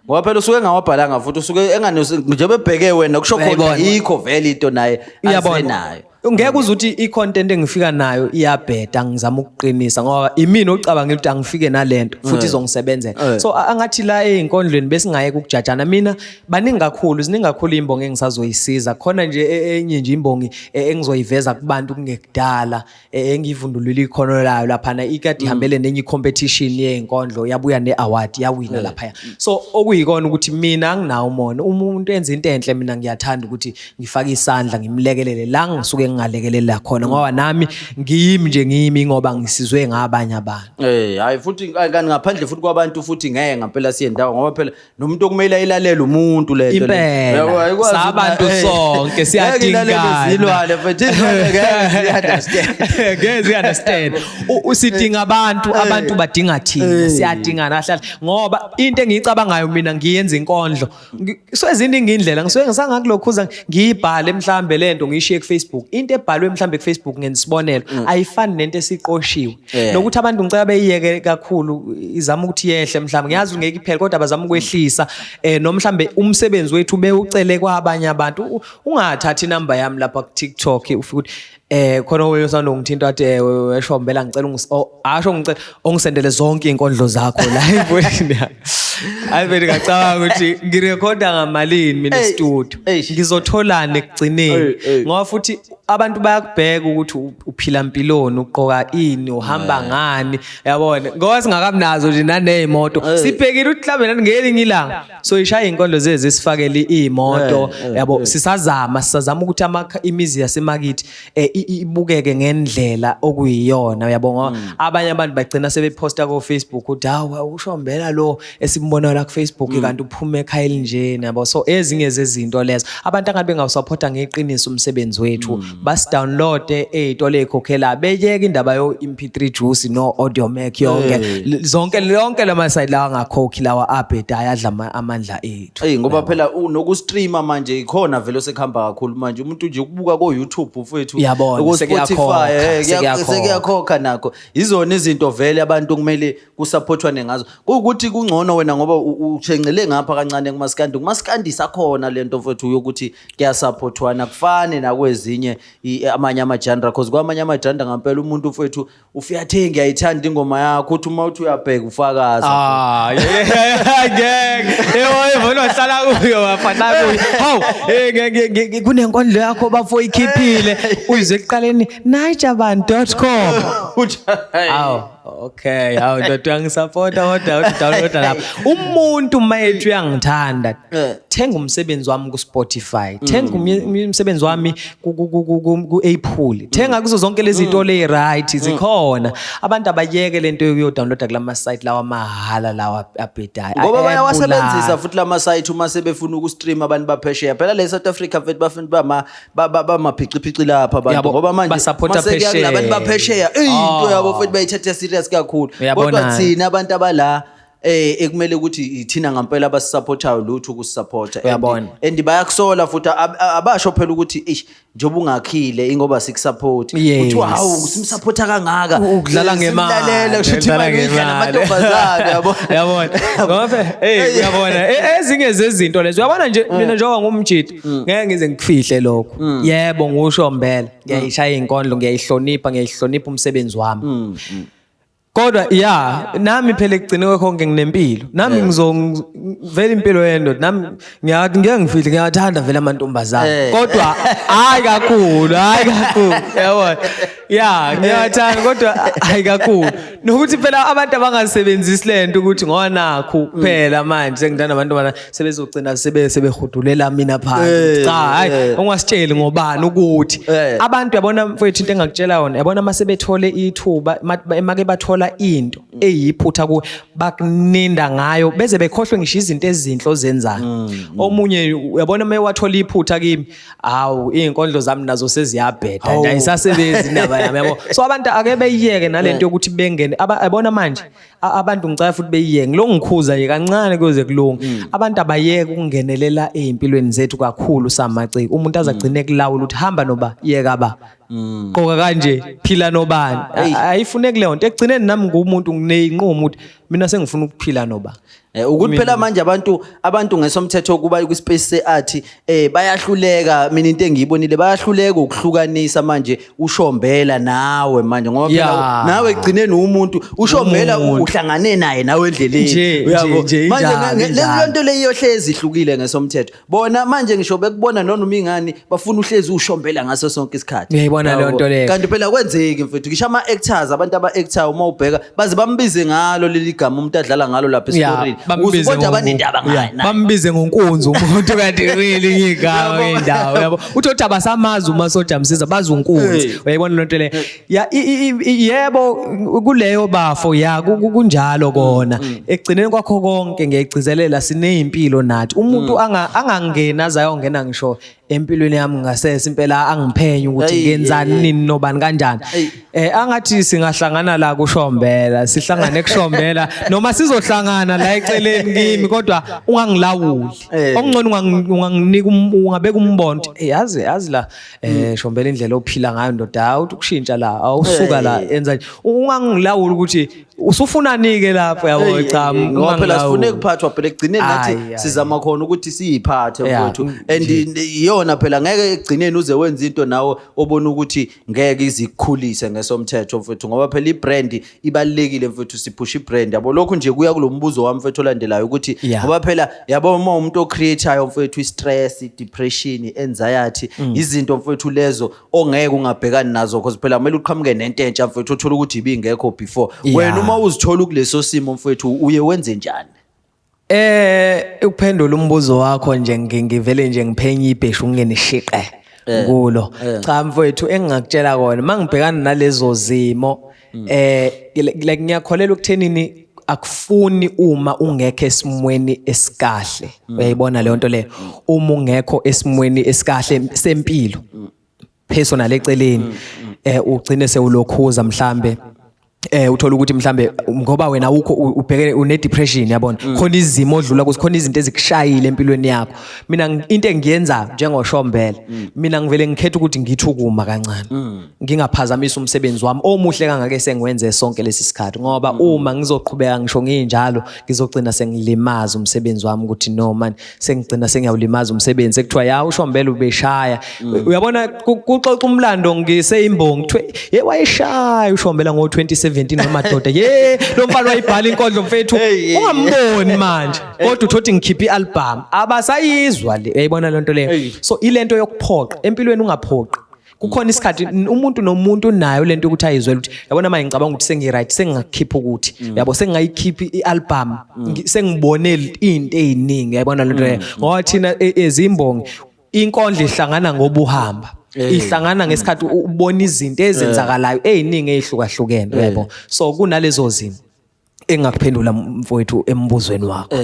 Ngoba phela usuke engawabhalanga futhi usuke engane njengoba ebheke wena, kusho khona Uyayibona. ikho vele into naye Uyabona, asenayo. Ngeke uze uthi i-content engifika nayo iyabheda, ngizama ukuqinisa, ngoba imina ocabanga ukuthi angifike nalento futhi izongisebenzela. So angathi la ey'nkondlweni besingayeka ukujajana. Mina baningi kakhulu, ziningi kakhulu iy'mbongi engisazoyisiza khona nje. Enye nje imbongi engizoyiveza kubantu kungekudala, engiyivundulile ikhono layo laphana, ikade ihambele nenye i-competition yey'nkondlo, yabuya ne-award, yawina laphaya. So okuyikona ukuthi mina anginawo umona. Umuntu enza into enhle, mina ngiyathanda ukuthi ngifake isandla, ngimlekelele la ngisuke ngingalekelela khona, ngoba nami ngiyimi nje, ngiyimi ngoba ngisizwe ngabanye abantu. Hayi, futhi kanti ngaphandle futhi kwabantu futhi ngeke ngempela siye ndawo, ngoba phela nomuntu okumele ayilalele umuntu le nto le. Impela. Yabo, ayikwazi Sabantu sonke, ngeke siyadingana. ilalele izilwane futhi, izilwane ngeke ziyi-understand. Ngeke zi-understand. Sidinga abantu, abantu badinga thina, siyadingana kahle kahle, ngoba into engiyicabangayo mina, ngiyenza inkondlo. So eziningi indlela ngisuke ngisangakulokhuza, ngiyibhale mhlambe lento, ngiyishiye ku-Facebook. Into ebhalwe mhlambe ku-Facebook, ngenisibonelo, ayifani nento esiqoshiwe. Nokuthi abantu ngicela beyiyeke kakhulu, izama ukuthi yehle mhlambe, ngiyazi ngeke iphele, kodwa bazama ukwehlisa no mhlambe umsebenzi wethu bewucele kwabanye abantu. Ungathathi inamba yami lapha ku-TikTok, ufike ukuthi khona omunye usandongithinta wathi weshombela, ngicela asho ngicela ongisendele zonke iy'nkondlo zakho la efonini yami. Hayi vele, ngacabanga ukuthi ngirekhoda ngamalini mina Ey, e-studio, eish. ngizotholani ekugcineni? Ey, ey. Ngoba futhi abantu bayakubheka ukuthi uphila mpiloni, ugqoka ini, uhamba ngani, yabona, ngoba singakabinazo nje naney'moto. Sibhekile ukuthi mhlawumbe nani ngelinye ilanga so ishaya iy'nkondlo zezi sifakele iy'moto, yabo. Sisazama ukuthi imizi yasemakithi ibukeke ngendlela okuyiyona, uyabo, ngoba abanye abantu bagcina sebephosta ko-Facebook ukuthi hawu, ushombela lo esimbona la ku-Facebook, kanti uphume ekhaya elinjena, yabo. So ezinye zezinto lezo, abantu angabe bengawusaphotha ngeqiniso umsebenzi wethu, basidownloade ey'tolo ey'khokhela, beyeke indaba yo-MP3 Juice no-Audiomack yonke. Zonke, lonke lama site lawa angakhokhi, lawa abhedayo, adla amandla ethu. Ey, ngoba phela nokustreama manje ikhona vele osekuhamba kakhulu manje, umuntu nje ukubuka ko YouTube mfowethu, Uyabona, ku sekuyakhokha, Spotify, sekuyakhokha. Sekuyakhokha nakho. Izona izinto vele abantu kumele kusupportwane ngazo. Kuwukuthi kungcono wena ngoba uthencele ngapha kancane kumaskandi. Kumaskandi isakhona lento mfowethu yokuthi kuyasupportwana, kufane nakwezinye amanye ama-genre, cause kwamanye ama-genre ngampela umuntu mfowethu ufika athe ngiyayithanda ingoma yakho, uthi uma uthi uyabheka ufakaza. Ah, yeah, ngeke. Yebo, yebo, wahlala kuyo, wafana kuyo. Hawu, kunenkondlo yakho bafo ikhiphile. Uyizwe ekuqaleni nigerban.com. Awu, okay, hawu ndoda, uyangisupporta kodwa uthi download lapha. Umuntu mayethu uyangithanda. Thenga umsebenzi wami ku Spotify. Thenga umsebenzi wami ku Apple. Thenga kuzo zonke lezi zitolo ezi-right zikhona. Abantu abayeke lento yokuyo downloada kulama site lawa mahala, lawa abhedayo. Ngoba bayawasebenzisa Ayabulala. futhi lama site uma sebefuna ukustream abantu baphesheya. Phela le South Africa mfethu bafuna bamaphiciphici lapha abantu, Yabo, ngoba manje basupporta mase kuya phesheya. kulabantu baphesheya, into Ah. yabo futhi bayithatha serious kakhulu, Uyabona. kodwa thina abantu abala Ekumele ukuthi ithina ngampela abasupportayo lutho ukusupporta. Uyabona. And bayakusola futhi, abasho phela ukuthi ish, njengoba ungakhile ingoba sikusupport. Kuthiwa hawu, simsupporta kangaka. Ukudlala ngemali. Simlalela, kusho ukuthi Ukudlala imali uyidla ngemali. namantombazane, yabo. Yabona, ngoba hey, uyabona, ezinye zezinto lezo, uyabona nje, mina njengoba ngumjidi ngeke ngize ngikufihle lokho. Yebo, ngusho mbela, ngiyayishaya inkondlo, ngiyayihlonipha umsebenzi wami. Kodwa ya, nami phela ekugcine konke nginempilo nami, vele impilo yendoda nami ngeke ngifihle, ngiyathanda vele amantombazane. Kodwa hayi kakhulu, hayi kakhulu, yabona. Ya, ngiyathanda kodwa hayi kakhulu, nokuthi phela abantu abangasebenzisi lento ukuthi ngoba nakhu phela manje sengithanda amantombazane, sebezogcina sebehudulela mina phansi. Cha, hayi, ungasitsheli ngobani ukuthi abantu, yabona mfowethu, into engakutshela yona, yabona, mase bethole ithuba, make bathola into eyiphutha kuwe, bakuninda ngayo beze bekhohlwe ngisho izinto ezinhle ozenzayo. Omunye, uyabona, uma wathola iphutha kimi, awu, iy'nkondlo zami nazo seziyabheda nje, ayisasebenzi indaba yami, yabo. So abantu ake beyiyeke nalento yokuthi bengene. Yabona manje, abantu ngicela futhi beyiyeke, ngilo ngikhuza nje kancane kuze kulunge. Abantu abayeke ukungenelela ey'mpilweni zethu kakhulu samaciko. Umuntu azagcine kulawula ukuthi hamba noba, yeka ba, qoka kanje, phila nobani. Ayifuneki leyo nto. Ekugcineni nami ngumuntu, ngineyinqumo ukuthi mina sengifuna ukuphila noba. Ukuthi phela manje abantu ngesomthetho kuba kwi-space se-art bayahluleka. Mina into engiyibonile, bayahluleka ukuhlukanisa manje ushombela nawe manje, ngoba phela nawe ekugcineni umuntu ushombela Umuntu. uhlangane naye nawe endleleni. Nje, Uyabo? nje, Manje injalo, injalo. le nto le iyohlezi ihlukile ngesomthetho. Bona manje ngisho bekubona noma ingani, bafuna uhlezi ushombela ngaso sonke isikhathi. Uyayibona leyo Yabo? nto leyo. Kanti phela kwenzeki mfethu, ngisho ama-actors, abantu aba-actor, uma ubheka baze bambize ngalo leli gama umuntu adlala ngalo lapha esitorini, Bambize kodwa banendaba ngaye naye. Bambize ngonkunzi umuntu, kanti really igama ngendawo, yabo, uthi othi abasamazi umasoja Msiza, bazi unkunzi. Uyayibona lento le? Ya, yebo, kuleyo bafo, ya, kunjalo kona. Ekugcineni kwakho konke, ngiyayigcizelela, sineyimpilo nathi. Umuntu angangeni azayongena ngisho empilweni yami ngasese impela, angiphenye ukuthi ngenzani, nini, nobani, kanjani. Angathi singahlangana la kushombela, sihlangane kushombela, noma sizohlangana la eceleni kimi, kodwa ungangilawuli. Okungcono unganginika ungabeka umbono ukuthi, "Eh, yazi la, shombela, indlela ophila ngayo ndoda, hawu, uthi ukushintsha la, awusuka la, enza nje." Ungangilawuli ukuthi usufunani ke lapho, yabo. Cha, Ngoba phela sifune ungangilawuli. kuphathwa phela ekugcineni nathi. Ayi, ayi. Sizama khona ukuthi siyiphathe, mfowethu, and iyona phela ngeke ekugcineni uze wenze into nawe obona ukuthi ngeke izikukhulise ngesomthetho, mfowethu, ngoba phela ibrand ibalulekile, mfowethu. Siphusha ibrand, yabo. Lokhu nje kuya kulo mbuzo wami, mfowethu, olandelayo ukuthi ngoba phela, yabo, uma umuntu ocreatayo, mfowethu, i-stress, i-depression, i-anxiety, izinto, mfowethu, lezo ongeke ungabhekani nazo, because phela kumele uqhamuke nento entsha, mfowethu, uthola ukuthi ibingekho before. Wena uma uzithola ukuleso simo, mfowethu, uye wenze njani? Ukuphendula umbuzo wakho nje, ngivele nje ngiphenye ibheshu, ngingene shiqe kulo. Cha mfowethu, engingakutshela kona mangibhekana nalezo zimo, like ngiyakholelwa ekuthenini akufuni uma ungekho esimweni esikahle. Uyayibona leyo nto leyo? Uma ungekho esimweni esikahle sempilo, personal eceleni, ugcine sewulokhuza mhlambe, uthola ukuthi mhlambe ngoba wena ukho ubhekene une depression, yabona, khona izimo odlula kuzo, khona izinto ezikushayile empilweni yakho. Mina into engiyenza njengoshombela, mina ngivele ngikhetha ukuthi ngithi ukuma kancane, ngingaphazamisa umsebenzi wami omuhle kangake sengiwenze sonke lesi sikhathi, ngoba uma ngizoqhubeka ngisho nginjalo, ngizogcina sengilimaza umsebenzi wami, ukuthi no man, sengigcina sengiyawulimaza umsebenzi, sekuthiwa ya, ushombela ubeshaya. Uyabona, kuxoxa umlando ngiseyimbongi, kuthiwe ye, wayeshaya ushombela ngo-2017 wemadoda, ye, lo mfana wayibhala inkondlo, mfethu. Hey, hey, Ungamboni manje, kodwa uthothi ngikhiphe i-album, abasayizwa le. Uyayibona le nto leyo? Hey. So ilento yokuphoqa empilweni, ungaphoqi. Kukhona isikhathi, umuntu nomuntu unayo lento yokuthi ayizwele ukuthi, yabona manje, ngicabanga ukuthi sengi-right, sengingakhipha ukuthi, yabo, sengingayikhipha i-album, sengibone into ey'ningi. Yayibona lento leyo? Ngoba thina ezimbongi, inkondlo ihlangana ngoba uhamba, ihlangana ngesikhathi ubona izinto ezenzakalayo ey'ningi ey'hlukahlukene, yabo. So kunalezo zimo. Engakuphendula, mfowethu, embuzweni wakho.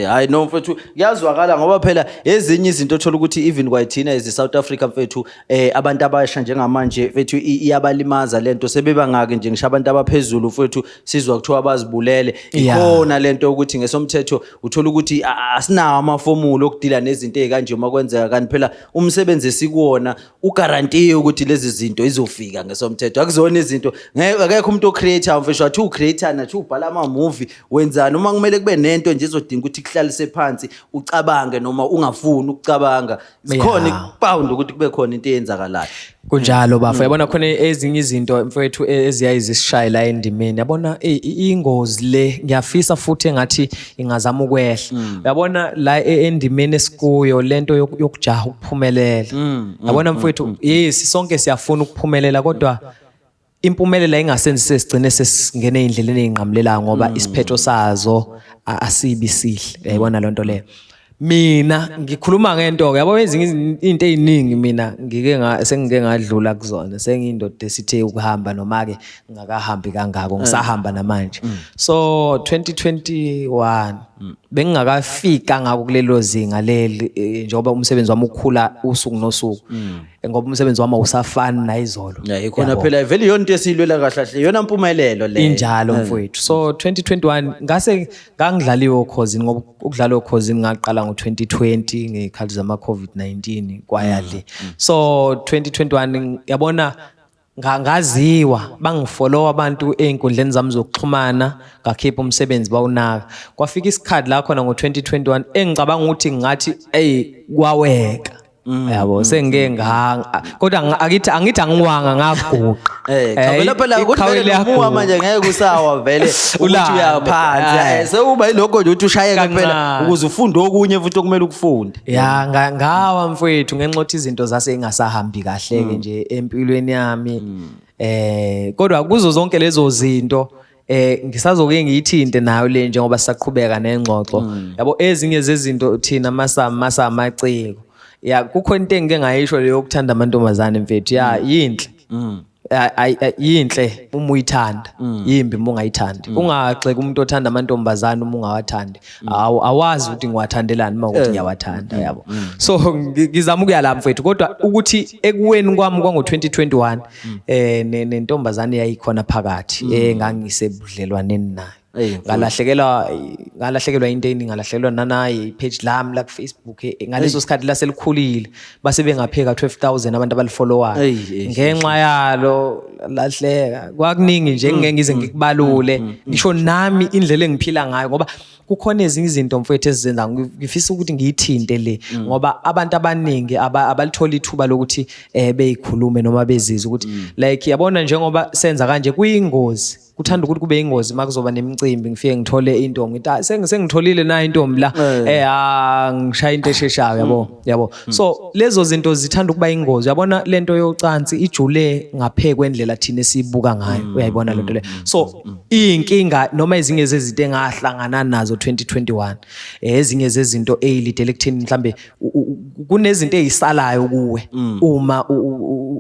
Hayi no, mfethu, kuyazwakala ngoba phela ezinye izinto othola ukuthi even kwayithina as South Africa, mfethu, abantu abasha njengamanje, mfethu, iyabalimaza lento sebebangaki nje, ngisho abantu abaphezulu, mfethu, sizwa kuthiwa bazibulele. Ikhona lento ukuthi ngesomthetho uthola ukuthi asinawo amafomula okudila nezinto ezikanje uma kwenzeka, kanti phela umsebenzi esikuwona uguarantee ukuthi lezi zinto izofika ngesomthetho. Akuzona izinto, akekho umuntu ocreator, mfethu, athi ucreator nathi ubhala ama-movie wenzani, uma kumele kube nento nje ezodinga ukuthi kuhlalise phansi ucabange noma ungafuni ukucabanga, zikhona ikupound ukuthi kube khona into eyenzakalayo. Kunjalo, bafo. Yabona, khona ezinye izinto, mfowethu, eziyaye zisishaye la endimeni. Yabona, ingozi le ngiyafisa futhi engathi ingazama ukwehla. Yabona la endimeni esikuyo, lento yokujaha ukuphumelela. Yabona, mfowethu, yes, sonke siyafuna ukuphumelela, kodwa impumelelo ingasenzi sesigcine sesingene ey'ndleleni ey'nqamulelayo, ngoba isiphetho sazo asibi sihle. Uyayibona loo nto leyo? Mina ngikhuluma ngento-ke, yabo, ezinye iy'nto ey'ningi mina ngike sengike ngadlula kuzona, sengiyindoda esithe ukuhamba, noma-ke ngingakahambi kangako, ngisahamba namanje. So 2021 bengingakafiki kangako kulelo zinga leli, njengoba umsebenzi wami ukhula usuku nosuku, ngoba umsebenzi wami awusafani nayizolo. Ya, ikhona. Yabo. Phela vele iyona into esiyilwela kahle kahle, iyona mpumelelo le. Injalo, mfowethu. So 2021 ngase ngangidlaliwe okhozini, ngoba ukudlala okhozini ngaqala ngo-2020 ngey'khathi zama-COVID-19 kwaya le. So 2021, yabona, ngaziwa, bangifollow abantu ey'nkundleni zami zokuxhumana, ngakhipha umsebenzi, bawunaka. Kwafika isikhathi la khona ngo-2021 engicabanga ukuthi ngathi eyi, kwaweka, yabo, sengike nga kodwa akithi angithi angiwanga, ngaguqa. Cha, vele phela ukuthi Iqhawe vele nomuwa liyaguqa. Manje ngeke usawa vele ukuthi Ulale. uyaphansi. Sekuba yilokho nje ukuthi ushayeke phela Kancane. ukuze ufunde okunye futhi okumele ukufunde. Ya, ngawa, mfowethu, ngenxa yokuthi izinto zase ingasahambi kahle ke nje empilweni yami. Kodwa kuzo zonke lezo zinto, ngisazoke ngiyithinte nayo le njengoba sisaqhubeka nengxoxo. Yabo, ezinye zezinto thina masa amaciko. Ya, kukho into engike ngayisho leyo yokuthanda amantombazane, mfethu. Ya, yinhle. Yinhle uma uyithanda, yimbi uma ungayithandi. Ungagxeki umuntu othanda amantombazane uma ungawathandi. Awazi ukuthi ngiwathandelani uma ukuthi ngiyawathanda, yabo. So ngizama ukuya la, mfethu, kodwa ukuthi ekuweni kwami kwango-2021 nentombazane yayikhona phakathi engangisebudlelwaneni nayo. Ey, mfowethu. Ngalahlekelwa into eningi, ngalahlekelwa nanaye ipage lami la ku-Facebook, ngaleso sikhathi laselikhulile, base bengapheka 12,000 abantu abalifollowayo. Ey, ey, Ngenxa yalo lahleka, kwakuningi nje engeke ngize ngikubalule, ngisho nami indlela engiphila ngayo, ngoba kukhona ezinye izinto, mfowethu, esizenza. Ngifisa ukuthi ngiyithinte le ngoba abantu abaningi abalithola ithuba lokuthi beyikhulume noma bezizwe ukuthi, like, yabona, njengoba senza kanje kuyingozi, kuthanda ukuthi kube ingozi uma kuzoba nemicimbi, ngifike ngithole intombi, ngithi, "Ah, sengitholile na intombi la, ah, ngishaya into esheshayo," yabo. So lezo zinto zithanda ukuba ingozi. Uyabona, lento yocansi ijule ngaphe kwendlela thina esiyibuka ngayo. Uyayibona lento le? So iyinkinga noma ezinye zezinto engahlangana nazo 2021, ezinye zezinto eyilidele ekutheni mhlambe kunezinto ezisalayo kuwe uma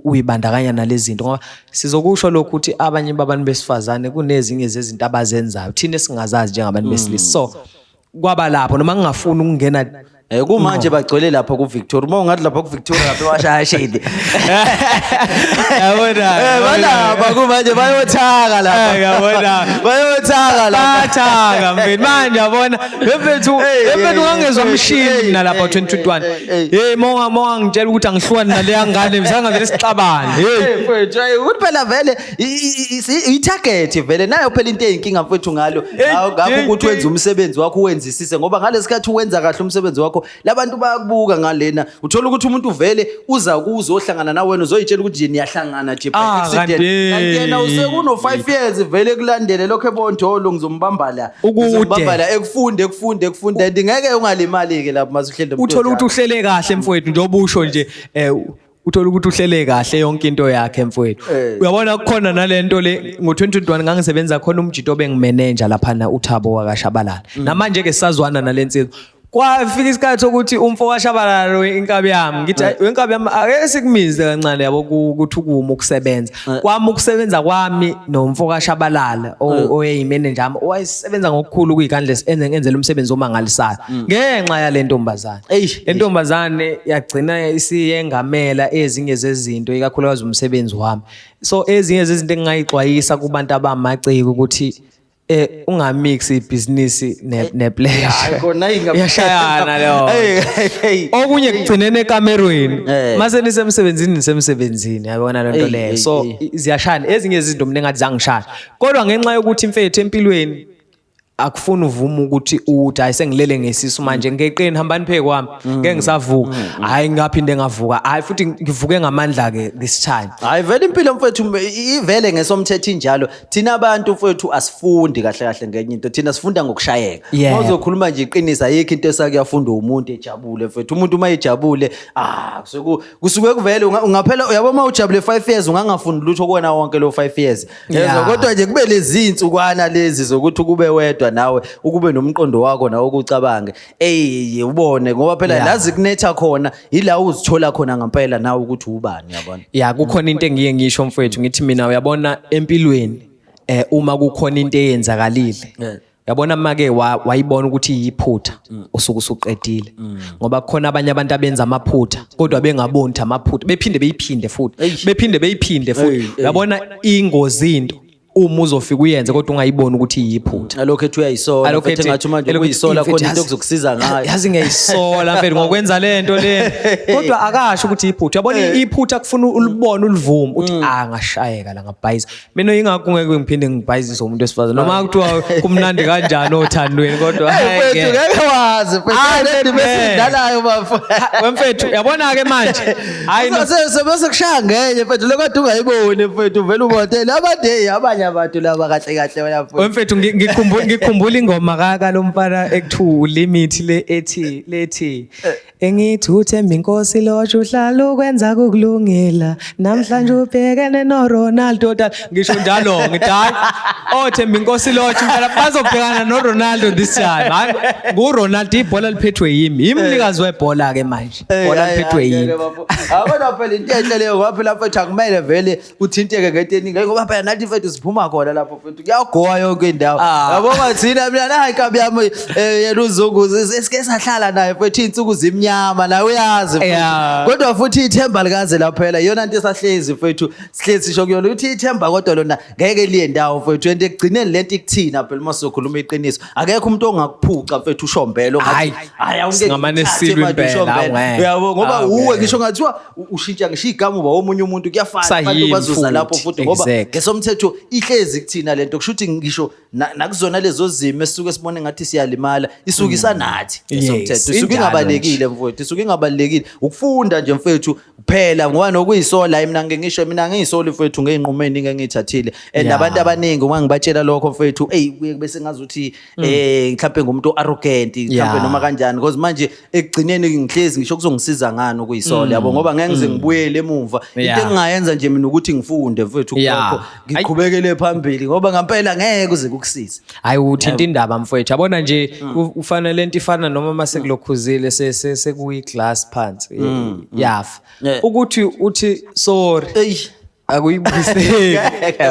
uyibandakanya nalezi zinto, ngoba sizokusho lokhu ukuthi abanye babantu besifazane kunezinye zezinto abazenzayo thina esingazazi njengabantu besilisa. So kwaba lapho, noma ngingafuni ukungena. Kumanje bagcwele lapha ku Victoria. Uma ungathi lapha ku Victoria lapha washaya shade. Yabona. Balapha kumanje bayothaka lapha. Yabona. Bayothaka lapha. Bathaka, mfethu. Manje yabona, mfethu, Hey, mfethu, hey, ungangezwa hey, mshini hey, mina lapha hey, 2021. hey, hey. Hey, monga ngitshela ukuthi angihlukani naleya ngane, msanga vele sixabane. Hey. Hey mfethu, hey, ukuthi phela vele i-target vele nayo phela into eyinkinga, mfethu, ngalo ngakho hey, ukuthi hey. wenze umsebenzi wakho uwenzisise, ngoba ngalesikhathi uwenza kahle umsebenzi wakho labantu bayakubuka ngalena, uthola ukuthi umuntu vele uza kuzo ohlangana nawe, wena uzoyitshela ukuthi nje niyahlangana nje by Ah, accident, kanti. kanti yena usekuno 5 years vele kulandele lokho, ebontolo ngizombamba la, Ukude. ngizombamba la, ekufunde ekufunde ekufunde, and ngeke ungalimali ke lapho mase uhleli nomuntu Uthola ukuthi onjalo. uhlele kahle, mfowethu, njengoba usho nje, uthola ukuthi uhlele kahle yonke into yakhe, mfowethu. Uyabona, kukhona nalento le, ngo-2021 ngangisebenza khona umjito bengimeneja laphana, uThabo wakaShabalala. Namanje ke sisazwana nalensizwa. Kwafika isikhathi sokuthi umfo kaShabalala lo inkabi yami, ngithi, "Hayi, wenkabi yami, ake sikumize kancane, yabo, ukuthi ukuma ukusebenza kwami, ukusebenza kwami nomfo kaShabalala oyeyimenenja yami, owayesebenza ngokukhulu kuyikhandla, enze ngenzela umsebenzi omangalisayo ngenxa yale ntombazane." Eish. Le ntombazane yagcina isiyengamela ezinye zezinto, ikakhulukazi umsebenzi wami. So ezinye zezinto engingayixwayisa kubantu abamaciko ukuthi ungamix ibhizinisi ne pleasure. Hayi, kona Iyashayana leyo. Hey, hey, hey. Okunye kugcinene ekamerweni. Mase nisemsebenzini, nisemsebenzini, yabona lento Ey, leyo. ey, So ey. ziyashayana ezinye izinto, mina engathi zangishaya, kodwa ngenxa yokuthi, mfethu, empilweni akufuni uvume ukuthi uthi, "Hayi, sengilele ngesisu manje, ngeqeni, hambani phe kwami, ngeke ngisavuka." Hayi, ngaphinde ngavuka, hayi, futhi ngivuke ngamandla ke this time. Hayi vele, impilo, mfethu, ivele ngesomthetho injalo. Thina abantu, mfethu, asifundi kahle kahle ngenye into, thina sifunda ngokushayeka. Uma uzokhuluma nje iqiniso, ayikho into esakuyafunda umuntu ejabule, mfethu. Umuntu uma ejabule, ah, kusuke kuvele ungaphela, uyabo, uma ujabule 5 years ungangafundi lutho kuwena wonke lo 5 years. Yezwa, kodwa nje kube lezi insukwana lezi zokuthi kube wedwa nawe, ukube nomqondo wakho nawe, ukucabange, ey, ubone, ngoba phela la zikunetha khona ila uzithola khona ngempela nawe ukuthi ubani, yabona. Ya, kukhona into engiye ngisho, mfowethu, ngithi mina, uyabona empilweni, uma kukhona into eyenzakalile, uyabona, make wayibona ukuthi iyiphutha, usuke usuqedile, ngoba kukhona abanye abantu abenza amaphutha kodwa bengaboni ukuthi amaphutha, bephinde beyiphinde futhi, Eish. bephinde beyiphinde futhi. Ey, ey. Uyabona, ingozi into uma uzofika uyenze kodwa ungayiboni ukuthi iyiphutha. Alokhu ethi uyayisola. Alokhu Mfethu, engathi manje elokhu ethi, ukuyisola "Mfethu, khona into okuzokusiza ngayo. Yazi ngiyayisola, mfethu, ngokwenza lento le," kodwa akasho ukuthi iphutha. Uyabona, iphutha kufuna ulibone, ulivume, uthi, "Ah, ngashayeka la, ngabhayiza mina." Ingakho ngeke ngiphinde ngibhayizise umuntu wesifazane, noma kuthiwa kumnandi kanjani othandweni, kodwa Hey, hayi, mfethu, ngeke. ngeke wazi, mfethu. Hayi, Le ndima ngeke. esiyidlalayo, bafo. Wemfethu, uyabona-ke manje, hayi no. Bese kushaya ngenye, mfethu, lokho ungayiboni, mfethu, vele ubotele abantu, hey, abanye abantu laba kahle kahle wena, mfethu. Wemfethu, ngikhumbula ingoma kalo mfana ekuthiwa uLimit, le ethi lethi engithi, "Uthemba inkosi lotshe, uhlala ukwenza kukulungela, namhlanje ubhekene noRonaldo." Ngisho njalo, ngithi, "Hayi, othemba inkosi lotshe mfana bazobhekana noRonaldo this time. Hayi, nguRonaldo, ibhola liphethwe yimi, yimi umnikazi webhola ke manje, ibhola liphethwe yimi." Kodwa phela into enhle leyo, ngoba phela, mfethu, akumele vele uthinteke ngento eningi, ngoba phela nathi, mfethu, siphuma khona lapho, mfethu, kuyagowa yonke indawo. Yabo, thina, mina nayi inkabi yami, yena uZungu, esike sahlala naye, mfethu, iy'nsuku zimnyama, nawe uyazi, mfethu. Kodwa futhi ithemba likaze laphela, iyona nto esahlezi, mfethu, sihlezi sisho kuyona ukuthi ithemba kodwa lona ngeke liye ndawo, mfethu, and ekugcineni lento ikuthina phela. Uma sizokhuluma iqiniso, akekho umuntu ongakuphuca, mfethu, ushombelo ongathi, Hhayi, "Hhayi, awungeke singamane ngithathe silwe manje impela, ushombela." awungeke. Uyabo, ngoba Awungeke. uwe ngisho ngathiwa ushintsha ngisho igama, uba omunye umuntu, kuyafana, abantu Kusayini bazoza lapho futhi, futhi, ngoba ngesomthetho ihlezi kuthina lento. Kusho ukuthi ngisho nakuzona lezo zimo esisuke sibone ngathi siyalimala, isuke isanathi ngesomthetho, isuke Injalo ingabalekile, mfowethu, isuke ingabalekile. Ukufunda nje, mfethu, kuphela, ngoba nokuyisola, hayi, mina ngeke ngisho mina ngiyisoli, mfethu, ngey'nqumo ey'ningi engiyithathile, and abantu abaningi uma ngibatshela lokho, mfethu, eyi, kuye bese ngazuthi mhlawumbe ngumuntu arrogant mhlawumbe noma kanjani, because manje ekugcineni ngihlezi ngisho kuzongisiza ngani ukuyisola, yabo, ngoba ngeke ngize ngibuyele emuva. Into engingayenza nje mina ukuthi ngifunde, mfethu, kulokho, ngiqhubekele phambili, ngoba ngampela ngeke kuze kukusize. Hayi, uthinta indaba, mfowethu. Yabona nje, ufana lento ifana noma mase kulokhuzile sekuyi-glass phansi yafa, ukuthi uthi sorry, akuyibuyiseli. Ngeke.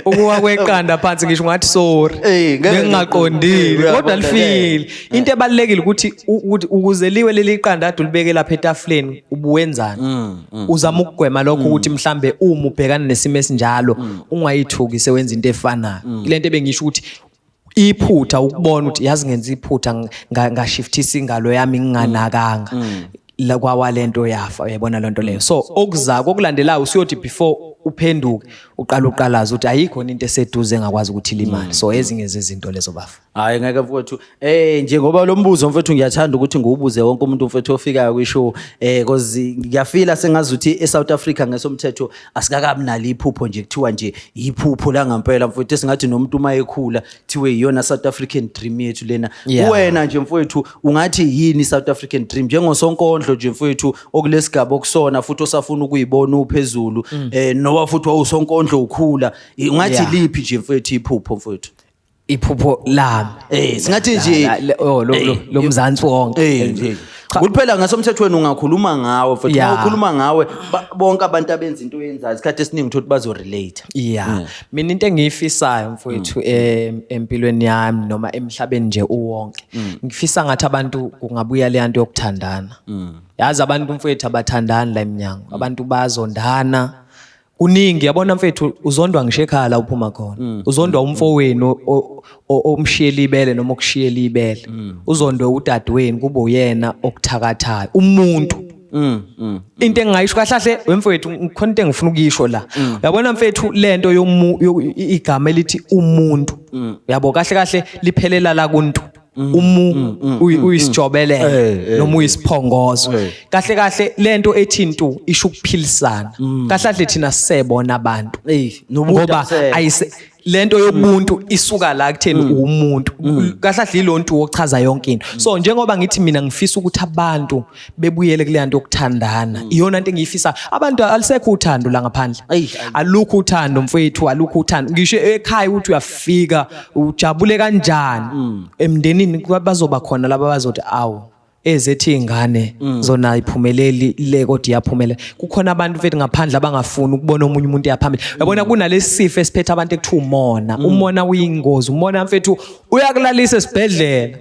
Ukuwa kweqanda phansi, ngisho ungathi sorry, Ey, ngeke. bengingaqondile, Uyabona, kodwa lifile. Into ebalulekile ukuthi ukuthi ukuze liwe leli qanda ade ulibeke lapha etafuleni, ubuwenzani? Uzama ukugwema lokho, ukuthi mhlambe uma ubhekana nesimo esinjalo ungayithuki sewenza into efanayo. Lento ebengisho ukuthi iphutha, ukubona ukuthi, yazi, ngenza iphutha, ngashiftisa ingalo yami nginganakanga, la kwawa lento yafa, uyayibona lento leyo. So okuzako okulandelayo, usuyothi before uphenduke uqala uqalaza ukuthi ayikho into eseduze engakwazi ukuthi ilimale. So ezinye zezinto lezo, bafa. Hayi ngeke, mfowethu. Njengoba lo mbuzo, mfowethu, ngiyathanda ukuthi ngiwubuze wonke umuntu, mfowethu, ofikayo kwishow, because ngiyafila sengazuthi eSouth Africa ngesomthetho asikakabi nalo iphupho nje, kuthiwa nje iphupho la ngempela, mfowethu, esingathi nomuntu uma ekhula kuthiwe iyona South African dream yethu lena. Wena nje, mfowethu, ungathi yini South African dream njengosonkondlo nje, mfowethu, okulesigaba okusona futhi osafuna ukuyibona uphezulu, noba futhi wawusonkondlo ukhula, ungathi liphi nje, mfowethu, iphupho, mfowethu? Iphupho lami. Singathi nje Oh, lo Mzansi wonke. Nje. Ukuthi phela ngasomthethweni ungakhuluma ngawe futhi uma ukhuluma ngawe bonke abantu abenza into oyenzayo isikhathi esiningi uthola ukuthi bazo-relate. Yeah. Mina into engiyifisayo mfowethu empilweni yami noma emhlabeni nje uwonke. Ngifisa ngathi abantu kungabuya le nto yokuthandana. Yazi abantu mfowethu abathandani la eminyango. Abantu bazondana. Kuningi yabona mfethu, uzondwa ngisho ekhaya la uphuma khona. Uzondwa umfowenu omshiyela ibele noma okushiyela ibele. Uzondwe udadewenu kube uyena okuthakathayo. Umuntu into engingayisho kahle kahle wemfowethu, ngikhona into engifuna ukuyisho la. Uyabona mfethu, lento igama elithi umuntu, uyabo, kahle kahle liphelela la kuntu umu uyisijobelelo noma uyisiphongozo. Kahle kahle lento ethi into isho ukuphilisana. Kahle kahle thina sisebona abantu Nobuntu ngoba abusekho. Ayise lento yobuntu isuka la kutheni umuntu kahle kahle ilonto ochaza yonke into. So njengoba ngithi mina ngifisa ukuthi abantu bebuyele kule nto yokuthandana, iyona into engiyifisa. Abantu alisekho uthando la ngaphandle. Alukho uthando mfethu, alukho uthando ngisho ekhaya. Ukuthi uyafika ujabule kanjani emndenini, bazoba khona laba bazothi awu, ezethi ingane zona ayiphumeleli le kodwa iyaphumelela. Kukhona abantu mfethu ngaphandle abangafuni ukubona omunye umuntu eyaphambili. Uyabona kunalesi sifo esiphethe abantu ekuthiwa umona. Umona uyingozi. Umona mfethu uyakulalisa esibhedlela.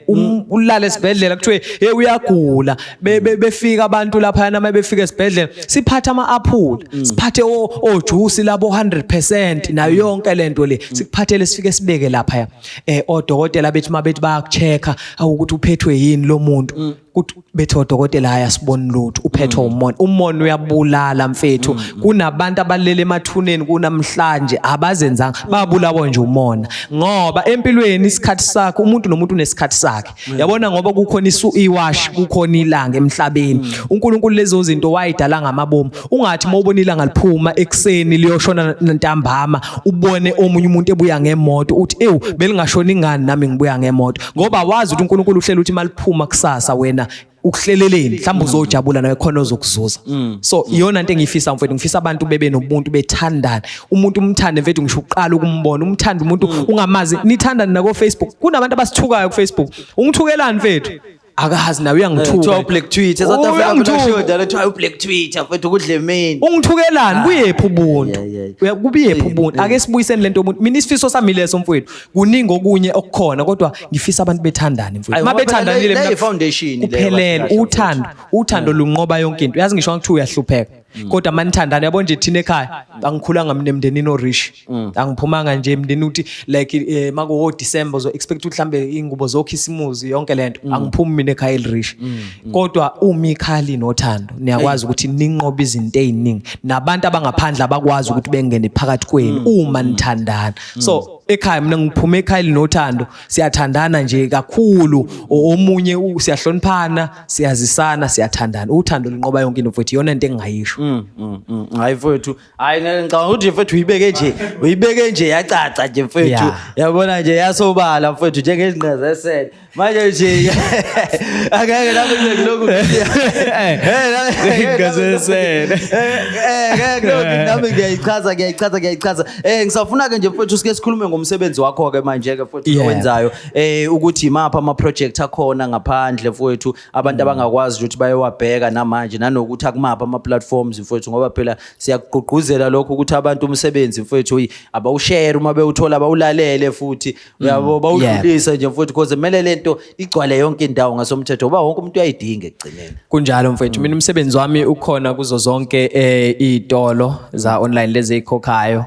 Ulale esibhedlela kuthiwe hey, uyagula. Befika abantu lapha nama befika esibhedlela siphathe ama-aphula, siphathe ojuice labo 100% nayo yonke lento le, sikuphathele sifike sibeke lapha. Odokotela bethi mabethi bayakuchecka ukuthi uphethwe yini lo muntu, kuthi bethi odokotela hayi, asiboni lutho, uphethwe umona. Umona uyabulala mfethu. Kunabantu abalele emathuneni kunamhlanje abazenzanga, babulawa nje umona, ngoba empilweni isikhathi sakho, umuntu nomuntu unesikhathi sakhe, yabona, ngoba kukhona isu iwashi, kukhona ilanga emhlabeni. uNkulunkulu lezo zinto wayidala ngamabomu. Ungathi mawubona ilanga liphuma ekseni liyoshona ntambama, ubone omunye umuntu ebuya ngemoto, uthi ewu, belingashona ingani nami ngibuya ngemoto, ngoba wazi ukuthi uNkulunkulu uhlela ukuthi maliphuma kusasa wena ukuhleleleni, mhlawumbe uzojabula nawe khona ozokuzuza. So iyona into engiyifisa mfethu. Ngifisa abantu bebe nobuntu, bethandana. Umuntu umthande mfethu, ngisho uqala ukumbona umthande umuntu ungamazi, nithandane nako Facebook. Kunabantu abasithukayo ku Facebook. Ungithukelani mfethu? Akazi nawe uyangithuka. Kuthiwa u-Black Twitter, South Africa. Uyangithuka. Kunashoda lethiwa u-Black Twitter mfethu, kudlemeni. Ungithukelani? Kuyephi ubuntu? Yeah. Kubuyephi ubuntu? Ake sibuyiseni lento yomuntu. Mina isifiso sami leso mfowethu. Kuningi okunye okukhona, kodwa ngifisa abantu bethandane mfowethu. Ayi, Uma ngoba phela bethandanile le mina yi-foundation le kuphelele. kahle kahle. Uthando, uthando lunqoba yonke into. Uyazi ngisho ngithiwa uyahlupheka, kodwa manithandana. Yabo nje thina ekhaya angikhulanga mina emndenini o-rich, angiphumanga nje emndenini ukuthi like makuwo December zo expect ukuthi mhlambe ingubo zokhisimuzi yonke lento. Angiphumi mina ekhaya eli-rich, kodwa uma ikhaya linothando niyakwazi ukuthi ninqobe izinto eziningi, nabantu abangaphandle abakwazi ukuthi bengene phakathi kwenu uma nithandana. So ekhaya mina ngiphume ekhaya linothando, siyathandana nje kakhulu. Omunye siyahloniphana, siyazisana, siyathandana. Uthando lunqoba yonke into mfowethu, iyona into engingayisho. Hayi mfowethu, hayi ngeke, ngicabanga ukuthi mfowethu uyibeke nje yacaca nje mfowethu. Yabona nje yasobala mfowethu njengezinqe zesele. Manje nje angeke nami ngibe ngilokhu Ngazesele. Ngeke lokhu nami ngiyayichaza, ngiyayichaza, ngiyayichaza. Ngisafuna ke nje mfowethu sike sikhulume ngomsebenzi wakho ke manje ke mfowethu owenzayo. Ukuthi imaphi ama project akhona ngaphandle mfowethu, abantu abangakwazi ukuthi bayowabheka namanje, nanokuthi akumaphi ama platforms mfowethu, ngoba phela siyakugqugquzela lokho ukuthi abantu umsebenzi mfowethu abawushare, uma bewuthola bawulalele futhi, uyabo, bawudlulise nje mfowethu, because kumele lento igcwale yonke indawo ngasomthetho, ngoba wonke umuntu uyayidinga ekugcineni. Kunjalo mfowethu. Mina umsebenzi wami ukhona kuzo zonke izitolo za online lezi ezikhokhayo.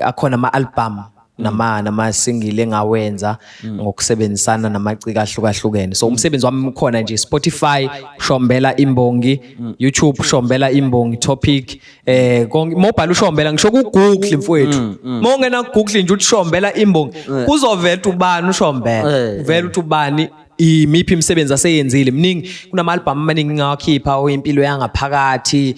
Akhona ama album nama single engawenza ngokusebenzisana namaciko ahlukahlukene. So umsebenzi wami ukhona nje Spotify, Shombela Imbongi, YouTube, Shombela Imbongi Topic, konke mobile uShombela, ngisho ku Google mfowethu. Mawungena ku Google nje uthi Shombela Imbongi, kuzovela ukuthi ubani uShombela, uvela ukuthi ubani, imiphi imisebenzi aseyenzile. Miningi, kunama album amaningi engawakhipha, oyimpilo yangaphakathi,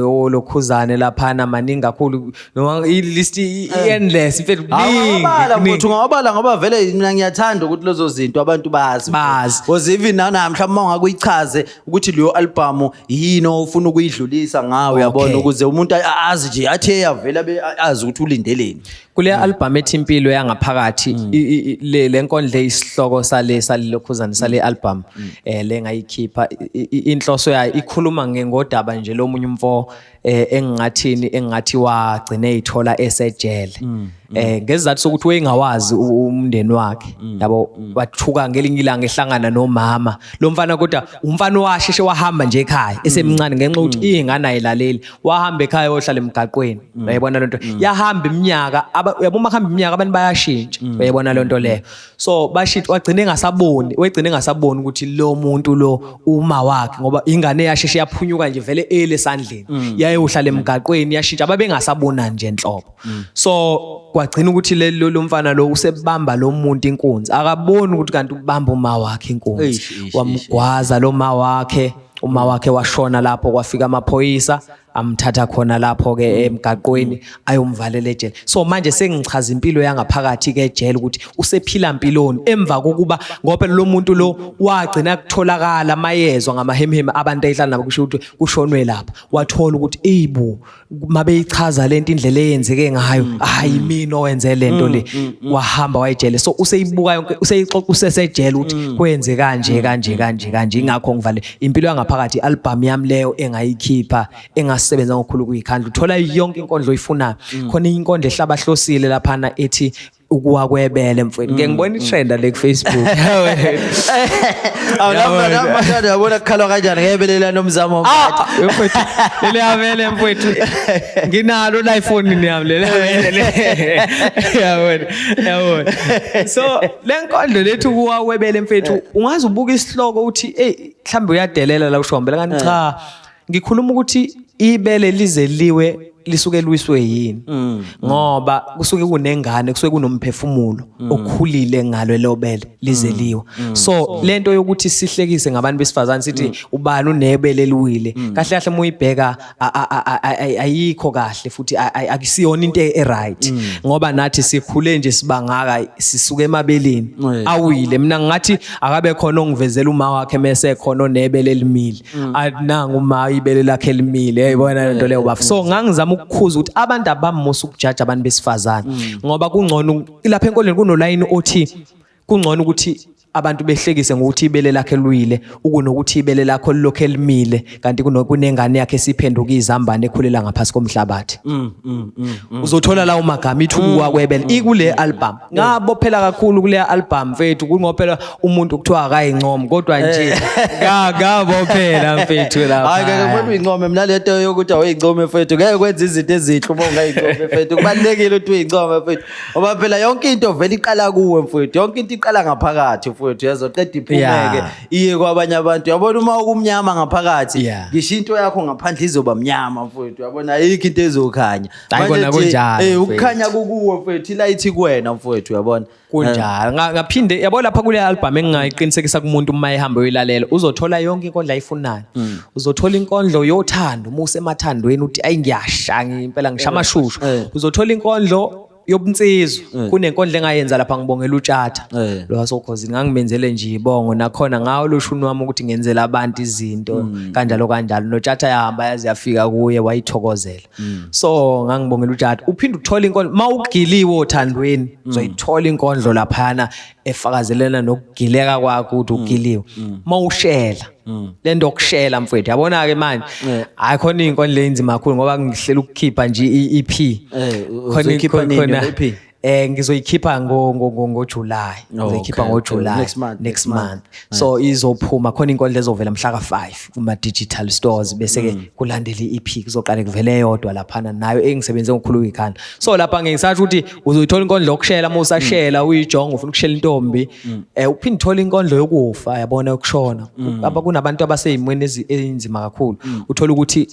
olokhuzane laphana, maningi kakhulu, noma i-list i-endless mfethu, kuningi, Ungawabala kuningi. mfowethu, ungawabala, ngoba vele mina ngiyathanda ukuthi lezo zinto abantu bazi. Bazi. Because even namhla uma ungakuyichaze ukuthi leyo album yini ofuna ukuyidlulisa ngawe, uyabona, ukuze umuntu azi nje athi eyavela azi ukuthi ulindeleni. Kule album ethi Impilo Yangaphakathi, le nkondlo isihloko sale salilokhuzana sale album le ngayikhipha, inhloso yayo ikhuluma ngodaba nje lomunye umfo engingathini, engathi wagcine eyithola esejele ngezizathu sokuthi wayengawazi umndeni wakhe, yabo. Wathuka ngelinye ilanga ehlangana nomama lo mfana, kodwa umfana washeshe wahamba nje ekhaya esemncane ngenxa yokuthi iy'ngane ayilaleli. Wahamba ekhaya, wohlala emgaqweni, uyayibona lento. Yahamba iminyaka, uyabo, uma kuhamba iminyaka abantu bayashintsha, uyayibona lento leyo. So bashintsha, wagcina engasaboni, wegcina engasaboni ukuthi lo muntu lo uma wakhe, ngoba ingane yasheshe yaphunyuka nje vele ele esandleni, yayohlala emgaqweni, yashintsha, babengasabonani nje nhlobo. So kwagcina ukuthi lo mfana lo usebamba lo muntu inkunzi, akaboni ukuthi kanti ubamba uma wakhe inkunzi. Eish, eish, eish. Wamgwaza lo ma wakhe, uma wakhe washona lapho. Kwafika amaphoyisa, amthatha khona lapho ke emgaqweni, ayomvalela ejele. So manje sengichaza impilo yangaphakathi ke ejele, ukuthi usephila mpiloni emva kokuba, ngoba phela lo muntu lo wagcina kutholakala mayezwa ngamahemheme abantu ayihlala nabo, kusho ukuthi kushonwe lapha. Wathola ukuthi eyibu, mabeyichaza lento, indlela eyenzeke ngayo, hayi, mina owenze lento le. Wahamba wayejele, so useyibuka yonke, useyixoxa usesejele ukuthi kwenze kanje kanje kanje kanje, ingakho ngivale Impilo Yangaphakathi, album yami leyo engayikhipha, engasebenza ngokukhulu kuyikhandla. Uthola yonke inkondlo oyifunayo khona, inkondlo ehlabahlosile laphana ethi Ukuwa Kwebele. Mfowethu, ngeke ngibona i-trenda le ku-Facebook. Awu, lapha yabona kukhalwa kanjani ngebele laNomzamo. Ah, mfowethu, leli yabele, mfowethu, nginalo la iphone yami leli yabele, yabona, yabona. So le nkondlo lethu Ukuwa Kwebele, mfethu, ungaze ubuka isihloko uthi, hey, mhlambe uyadelela la ushombela, kanti cha, ngikhuluma ukuthi ibele lize liwe lisuke lwiswe yini, ngoba kusuke kunengane, kusuke kunomphefumulo okhulile ngalo lobele lize liwe. So lento yokuthi sihlekise ngabantu besifazane, sithi ubani unebele eliwile, kahle kahle uma uyibheka ayikho kahle, futhi akusiyona into e-right, ngoba nathi sikhule nje sibangaka sisuke emabeleni awile. Mina ngathi akabe khona ongivezela uma wakhe mese khona onebele elimile, ananga uma ibele lakhe elimile, uyayibona lento leyo, bafo. So ngangizama ukukhuza ukuthi abantu abamusa ukujaja abantu besifazane, ngoba kungcono lapha enkolweni kunolayini othi kungcono ukuthi abantu behlekise ngokuthi ibele lakhe liwile ukunokuthi ibele lakho lilokhu elimile, kanti kunengane yakhe esiphenduka izambane ekhulela ngaphasi komhlabathi. Uzothola lawo magama, ithi Ukuwa Kwebele, ikule album. Ngabophela kakhulu kule album, mfethu, kungoba phela umuntu kuthiwa akayincoma, kodwa nje ngabophela, mfethu, lapha. Hayi, ngeke kumele uyincome. Mina lento yokuthi awuyincome, mfethu, ngeke kwenza izinto ezinhle uma ungayincome, mfethu. Kubalulekile ukuthi uyincome, mfethu, ngoba phela yonke into vele iqala kuwe, mfethu. Yonke into iqala ngaphakathi, mfethu, yazoqeda iphumeke iye kwabanye abantu, uyabona. Uma ukumnyama ngaphakathi, ngisho into yakho ngaphandle izoba mnyama, mfethu, uyabona, ayikho into ezokhanya. Hayi, Manje kona nje, kunjalo, mfethu. Ukukhanya kukuwe, mfethu, i-light kuwena, mfethu, uyabona. Kunjalo. Ngaphinde yabo lapha kule album, engingayiqinisekisa kumuntu uma ehamba uyilalela, uzothola yonke inkondlo ayifunayo. Uzothola inkondlo yothando uma usemathandweni, uthi ayi, ngiyasha impela, ngisha amashushu. Uzothola inkondlo yobunsizwa, kunenkondlo engayenza lapha ngibongela uTshatha lo wasokhozini, ngangimenzele nje ibongo nakhona ngawo lo shuni wami ukuthi ngenzela abantu izinto kanjalo kanjalo, noTshatha yahamba yaze yafika kuye, wayithokozela. So ngangibongela uTshatha. Uphinde uthole inkondlo mawugiliwe othandweni, uzoyithola inkondlo laphana efakazelena nokugileka kwakho ukuthi ugiliwe. Mawushela lento yokushela, mfethu, yabona ke manje, hayi, khona inkondlo enzima kakhulu, ngoba ngihlela ukukhipha nje i-EP. Uzoyikhipha nini le EP? Ngizoyikhipha ngo July. Ngizoyikhipha ngo July. Next month, next next month. month. So izophuma khona inkondlo ezovela mhla ka5 kuma digital stores, bese ke kulandela i-EP, kuzoqala kuvele eyodwa laphana nayo engisebenze ngokukhulu ikhanda. So lapha ngisasho ukuthi uzoyithola inkondlo yokushela uma usashela, uyijonga ufuna ukushela intombi, uphinde uthole inkondlo yokufa, yabona, yokushona. Aba kunabantu abaseyimweni ezinzima kakhulu, uthola ukuthi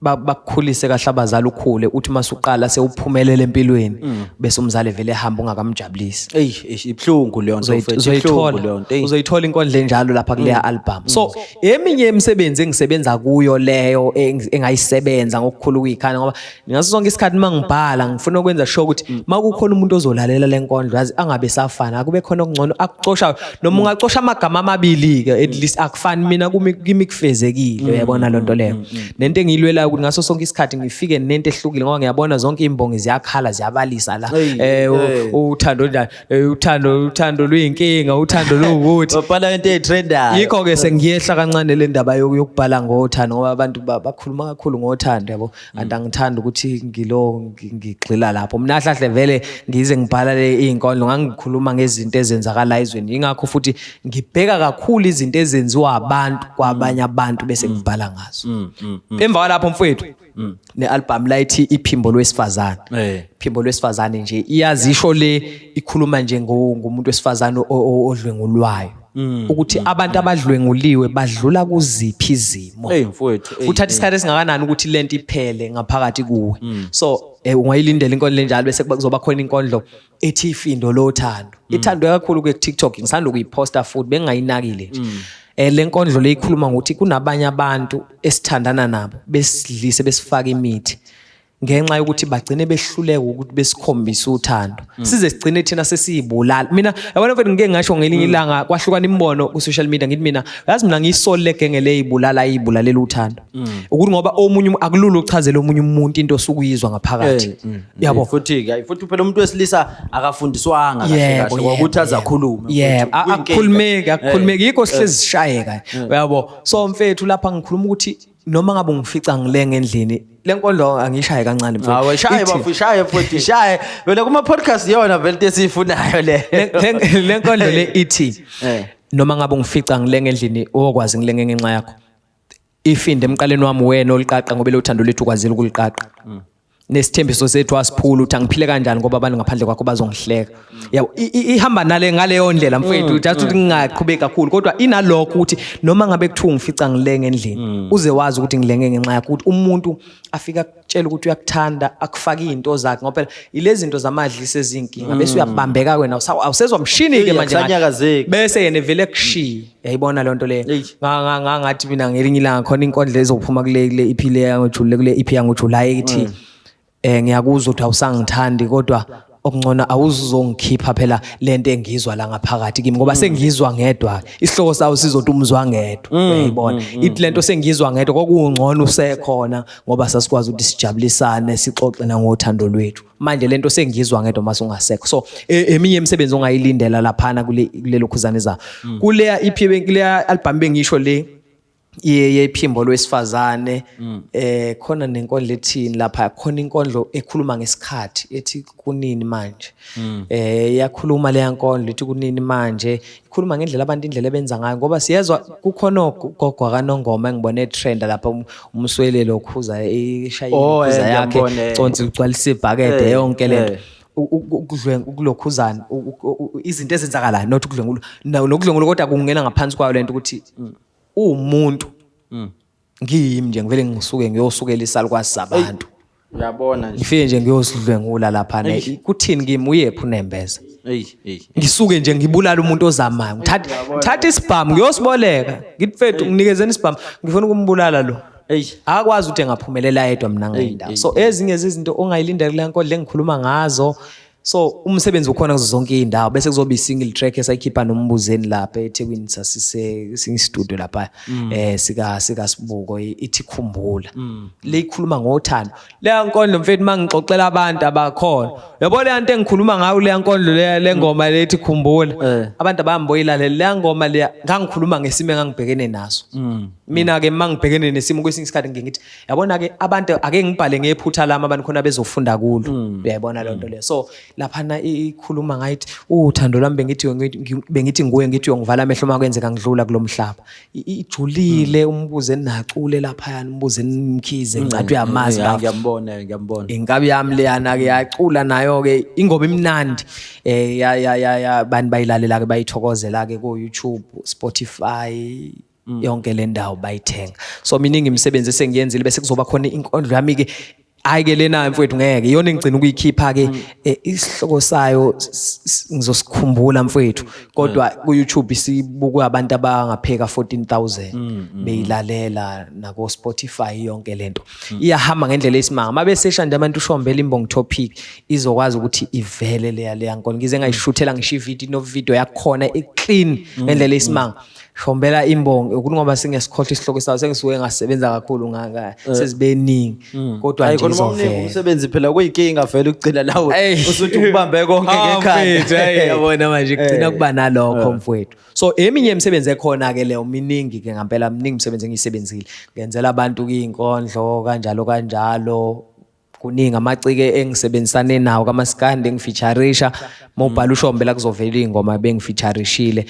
bakukhulise kahle abazali, ukhule, uthi masuqala sewuphumelele empilweni, bese umzali vele ehamba ungakamjabulisi. Eyi, eish, ibuhlungu leyo nto, mfethu, ibuhlungu leyo nto, eyi. Uzoyithola inkondlo enjalo lapha kuleya album. So eminye imisebenzi engisebenza kuyo leyo engayisebenza ngokukhulu kuyikhanda, ngoba ngaso sonke isikhathi uma ngibhala ngifuna ukwenza sure ukuthi uma kukhona umuntu ozolalela le nkondlo, yazi, angabe safana, akube khona okungcono akucoshayo, noma ungacosha amagama amabili-ke, at least akufani. Mina kimi kufezekile, uyabona loo nto leyo, nento engiyilwela. engiyibhekayo ukuthi ngaso sonke isikhathi ngifike nento ehlukile, ngoba ngiyabona zonke imbongi ziyakhala, ziyabalisa la. Hey, hey. Uthando njani? Uthando luyinkinga, uthando luwukuthi. Babhala into eyitrendayo. Yikho ke sengiyehla kancane le ndaba yokubhala ngothando, ngoba abantu bakhuluma kakhulu ngothando, yabo. And angithandi ukuthi ngilo ngigxila lapho. Mina kahle vele ngize ngibhala le iy'nkondlo, ngangikhuluma ngezinto ezenzakala ezweni. Yingakho futhi ngibheka kakhulu izinto ezenziwa abantu kwabanye abantu bese ngibhala ngazo. Emva kwalapho mfowethu, ne-album la ithi Iphimbo Lwesifazane. Iphimbo Lwesifazane nje iyazisho le, ikhuluma nje ngomuntu wesifazane odlwengulwayo, ukuthi abantu abadlwenguliwe badlula kuziphi izimo. Hey mfowethu, hey, Kuthatha hey. isikhathi esingakanani ukuthi lento iphele ngaphakathi kuwe. So ungayilindela inkondlo enjalo, bese kuzoba khona inkondlo ethi Ifindo Lothando. Ithandwe kakhulu ku TikTok, ngisanda ukuyiposta futhi bengingayinakile nje. Le nkondlo le ikhuluma ngokuthi kunabanye abantu esithandana nabo besidlise, besifaka imithi, ngenxa yokuthi bagcine behluleka ukuthi besikhombise uthando, size sigcine thina sesiyibulala. Mina yabona mfethu, ngike ngasho ngelinye ilanga, kwahlukana imibono ku social media, ngithi mina yazi mina ngiyisoli legenge leyibulala, iyibulalela uthando, ukuthi ngoba omunye akulula ukuchazela omunye umuntu into osukuyizwa ngaphakathi. Yabo. Futhi ke, futhi phela umuntu wesilisa akafundiswanga kahle kahle ngokuthi aze akhulume, Yebo. futhi kuyinkinga. Akukhulumeki, akukhulumeki, yikho sihlezi sishayeka, uyabo. So mfethu, lapha ngikhuluma ukuthi noma ngabe ungifica ngilenga endlini, le nkondlo angishaye kancane mfethu. Hawu, shaye bafo, shaye futhi, shaye. Vele kuma podcast iyona vele into esiyifunayo le. Le nkondlo le ithi, noma ngabe ungifica ngilenga endlini, owokwazi ngilenge ngenxa yakho. Ifinde emqaleni wami wena oliqaqa, ngoba lo thando lethu ukwazile ukuliqaqa. Nesithembiso sethu asiphula, uthi angiphile kanjani ngoba abantu ngaphandle kwakho bazongihleka. Yabo, ihamba nale ngaleyo ndlela mfethu, just ukuthi ngingaqhubeki kakhulu, kodwa inalokho ukuthi noma ngabe kuthiwa ngifica ngilenge endlini, uze wazi ukuthi ngilenge ngenxa yakho, ukuthi umuntu afika akutshela ukuthi uyakuthanda, akufake izinto zakhe, ngoba phela ilezi zinto zamadlisa ezinkinga, bese uyabambeka wena, awusezwa mshini ke Eyi, manje akusanyakazeki. Bese yena vele kushiya, yayibona leyo nto leyo. Ngathi mina ngelinye ilanga khona inkondlo ezophuma kule EP le yangoJuly, kule EP yangoJuly, ithi ngiyakuzwa ukuthi awusangithandi, kodwa okungcono awuzuzongikhipha phela lento engizwa la ngaphakathi kimi, ngoba sengizwa ngedwa. Isihloko sawo sizothi Umzwa Ngedwa, uyayibona. Ithi lento sengizwa ngedwa, kwakungcono usekhona ngoba sasikwazi ukuthi sijabulisane, sixoxe nangothando lwethu. Manje lento sengizwa ngedwa mase ungasekho. So eminye imisebenzi ongayilindela laphana kule kulelo khuzane za kuleya EP, kuleya album bengisho le yephimbo lwesifazane. Khona nenkondlo ethini lapha, khona inkondlo ekhuluma ngesikhathi ethi Kunini Manje. Iyakhuluma leya nkondlo ethi Kunini Manje, ikhuluma ngendlela abantu, indlela ebenza ngayo, ngoba siyezwa kukhona ogogo kaNongoma engibone trend lapha, umswelelo okhuza ishaya Oh, ikhuza yakhe, ngiyambona, eh. consi ugcwalisa ibhakede, yonke lento. Ukulokhuzana, izinto ezenzakalayo, not ukudlwengula, nokudlwengula, kodwa kungena ngaphansi kwayo lento ukuthi uwumuntu, ngiyimi nje, ngivele ngisuke ngiyosukela isalukwazi sabantu, Uyabona nje. Ngifike nje ngiyosidlwengula lapha, ne kuthini kimi, uyephi unembeza? Ey, ey. Ngisuke nje ngibulala umuntu ozamayo, ngithatha isibhamu ngiyosiboleka, ngithi mfethu, nginikezeni isibhamu, ngifuna ukumbulala lo. Akwazi ukuthi engaphumelela yedwa, mina ngayindawo. So ezinye zezinto ongayilindela kule nkondlo engikhuluma ngazo. So umsebenzi ukhona kuzo zonke iy'ndawo, bese kuzoba i-single track esayikhipha noMbuzeni lapha eThekwini, sasise sinye studio lapha sika Sibuko, ithi Khumbula. Le ikhuluma ngothando leya nkondlo mfethu. Mangixoxela abantu abakhona, yabo, leya nto engikhuluma ngayo, leya nkondlo leya, le ngoma lethi Khumbula, abantu abamboyilalela leya ngoma leya. Ngangikhuluma ngesimo engangibhekene naso mina ke. Mangibhekene nesimo kwesinye isikhathi ngike ngithi, yabona ke abantu, ake ngibhale ngephutha lami, abantu khona bezofunda kulo, uyayibona leyo nto leyo. So laphana ikhuluma ngayithi uthando lwami, bengithi nguye, ngithi uyongivala amehlo uma kwenzeka ngidlula kulo mhlaba. Ijulile, umbuze nacule laphayana, umbuze Mkhize, ngicathi uyamazi Yeah, bafo. Ngiyambona, ngiyambona. Inkabi yami leyana ke yacula nayo ke ingoma imnandi, ya ya ya ya bani bayilalela ke, bayithokozela ke ku YouTube, Spotify, yonke le ndawo bayithenga. So miningi imisebenzi esengiyenzile, bese kuzoba khona inkondlo yami ke. Hayi ke lena mfowethu, ngeke iyona engigcina ukuyikhipha ke. Isihloko sayo ngizosikhumbula mfowethu, kodwa ku YouTube isibukwe abantu abangapheka 14,000 beyilalela, nako Spotify, yonke lento iyahamba ngendlela esimanga. Mabesesha nje abantu ushombela imbongi topic, izokwazi ukuthi ivele leya nkondlo. Ngize ngayishuthela ngisho ivideo, no video yakhona iclean ngendlela esimanga. Shombela imbongi ukuthi ngoba singesikhohle isihloko sayo, sengisuke ngasebenza kakhulu ngaka sezibeningi, kodwa Hayi nje khona, uma umningi izovela. umsebenzi phela kuyinkinga vele ukugcina lawo Ey. usuthi ukubambe konke Ah, ngekhanda. mfethu, hey, yabona manje kugcina kuba nalokho, mfowethu. So eminye imisebenzi ekhona ke leyo, miningi ke ngempela, miningi imisebenzi engiyisebenzile, ngenzela abantu izinkondlo kanjalo kanjalo. Kuningi amacike engisebenzisane nawo kamaskandi engifeatureisha. Mawubhala uShombela kuzovela iy'ngoma bengifeaturishile,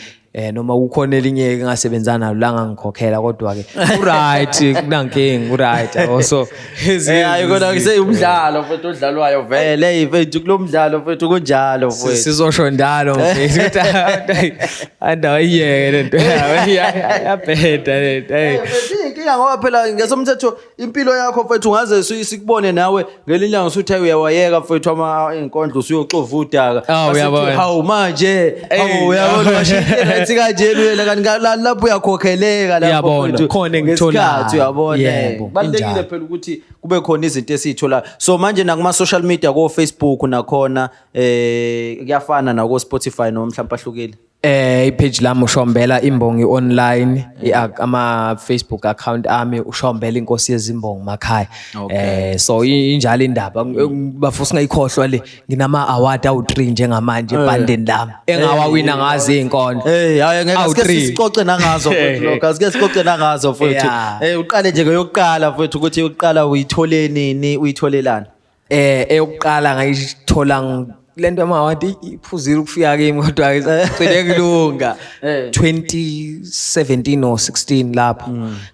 noma kukhona elinye engasebenzana nalo la ngangikhokhela, kodwa ke uright, kunankinga, uright yabo. So Hayi kona kuseyumdlalo mfethu odlalwayo vele, mfethu, kulo mdlalo mfethu kunjalo mfethu. Sizosho njalo, mfethu, ukuthi andawo iyeke lento yabheda lento, hey. Mfethu, iyinkinga ngoba phela ngesomthetho impilo yakho mfethu ungaze sikubone nawe ngelinye ilanga usuthi hayi, uyawayeka mfethu ama inkondlo, usuyoxova udaka. Ah, Base uyabona. kuthi, hawu manje, Ey, hawu uyabona, washintsha kanjena uyena, kanti lapho uyakhokheleka lapho Uyabona, mfethu, khona engikutholayo. ngesikhathi, uyabona. Yebo, Kubalulekile injalo. phela ukuthi kube khona izinto esiyitholayo. So manje nakuma social media, ko Facebook nakhona kuyafana nako Spotify noma mhlawumbe ahlukile? I-page lami uShombela Imbongi online, ama Facebook account ami uShombela Inkosi Yezimbongi Makhaya. So injalo indaba. Bafo, singayikhohlwa le, nginama award awu3 njengamanje ebhandeni lami engawawina ngazi izinkondlo. Hey, hayi ngeke, Awu, asike three. sixoxe nangazo mfethu lokho. Asike sixoxe nangazo mfethu. Uqale nje ngeyokuqala mfethu, ukuthi yokuqala uyithole nini, uyitholelani? Eyokuqala ngayithola lento yama-award iphuzile ukufika kimi, kodwa ke gcine kulunga. 2017 or 16 lapho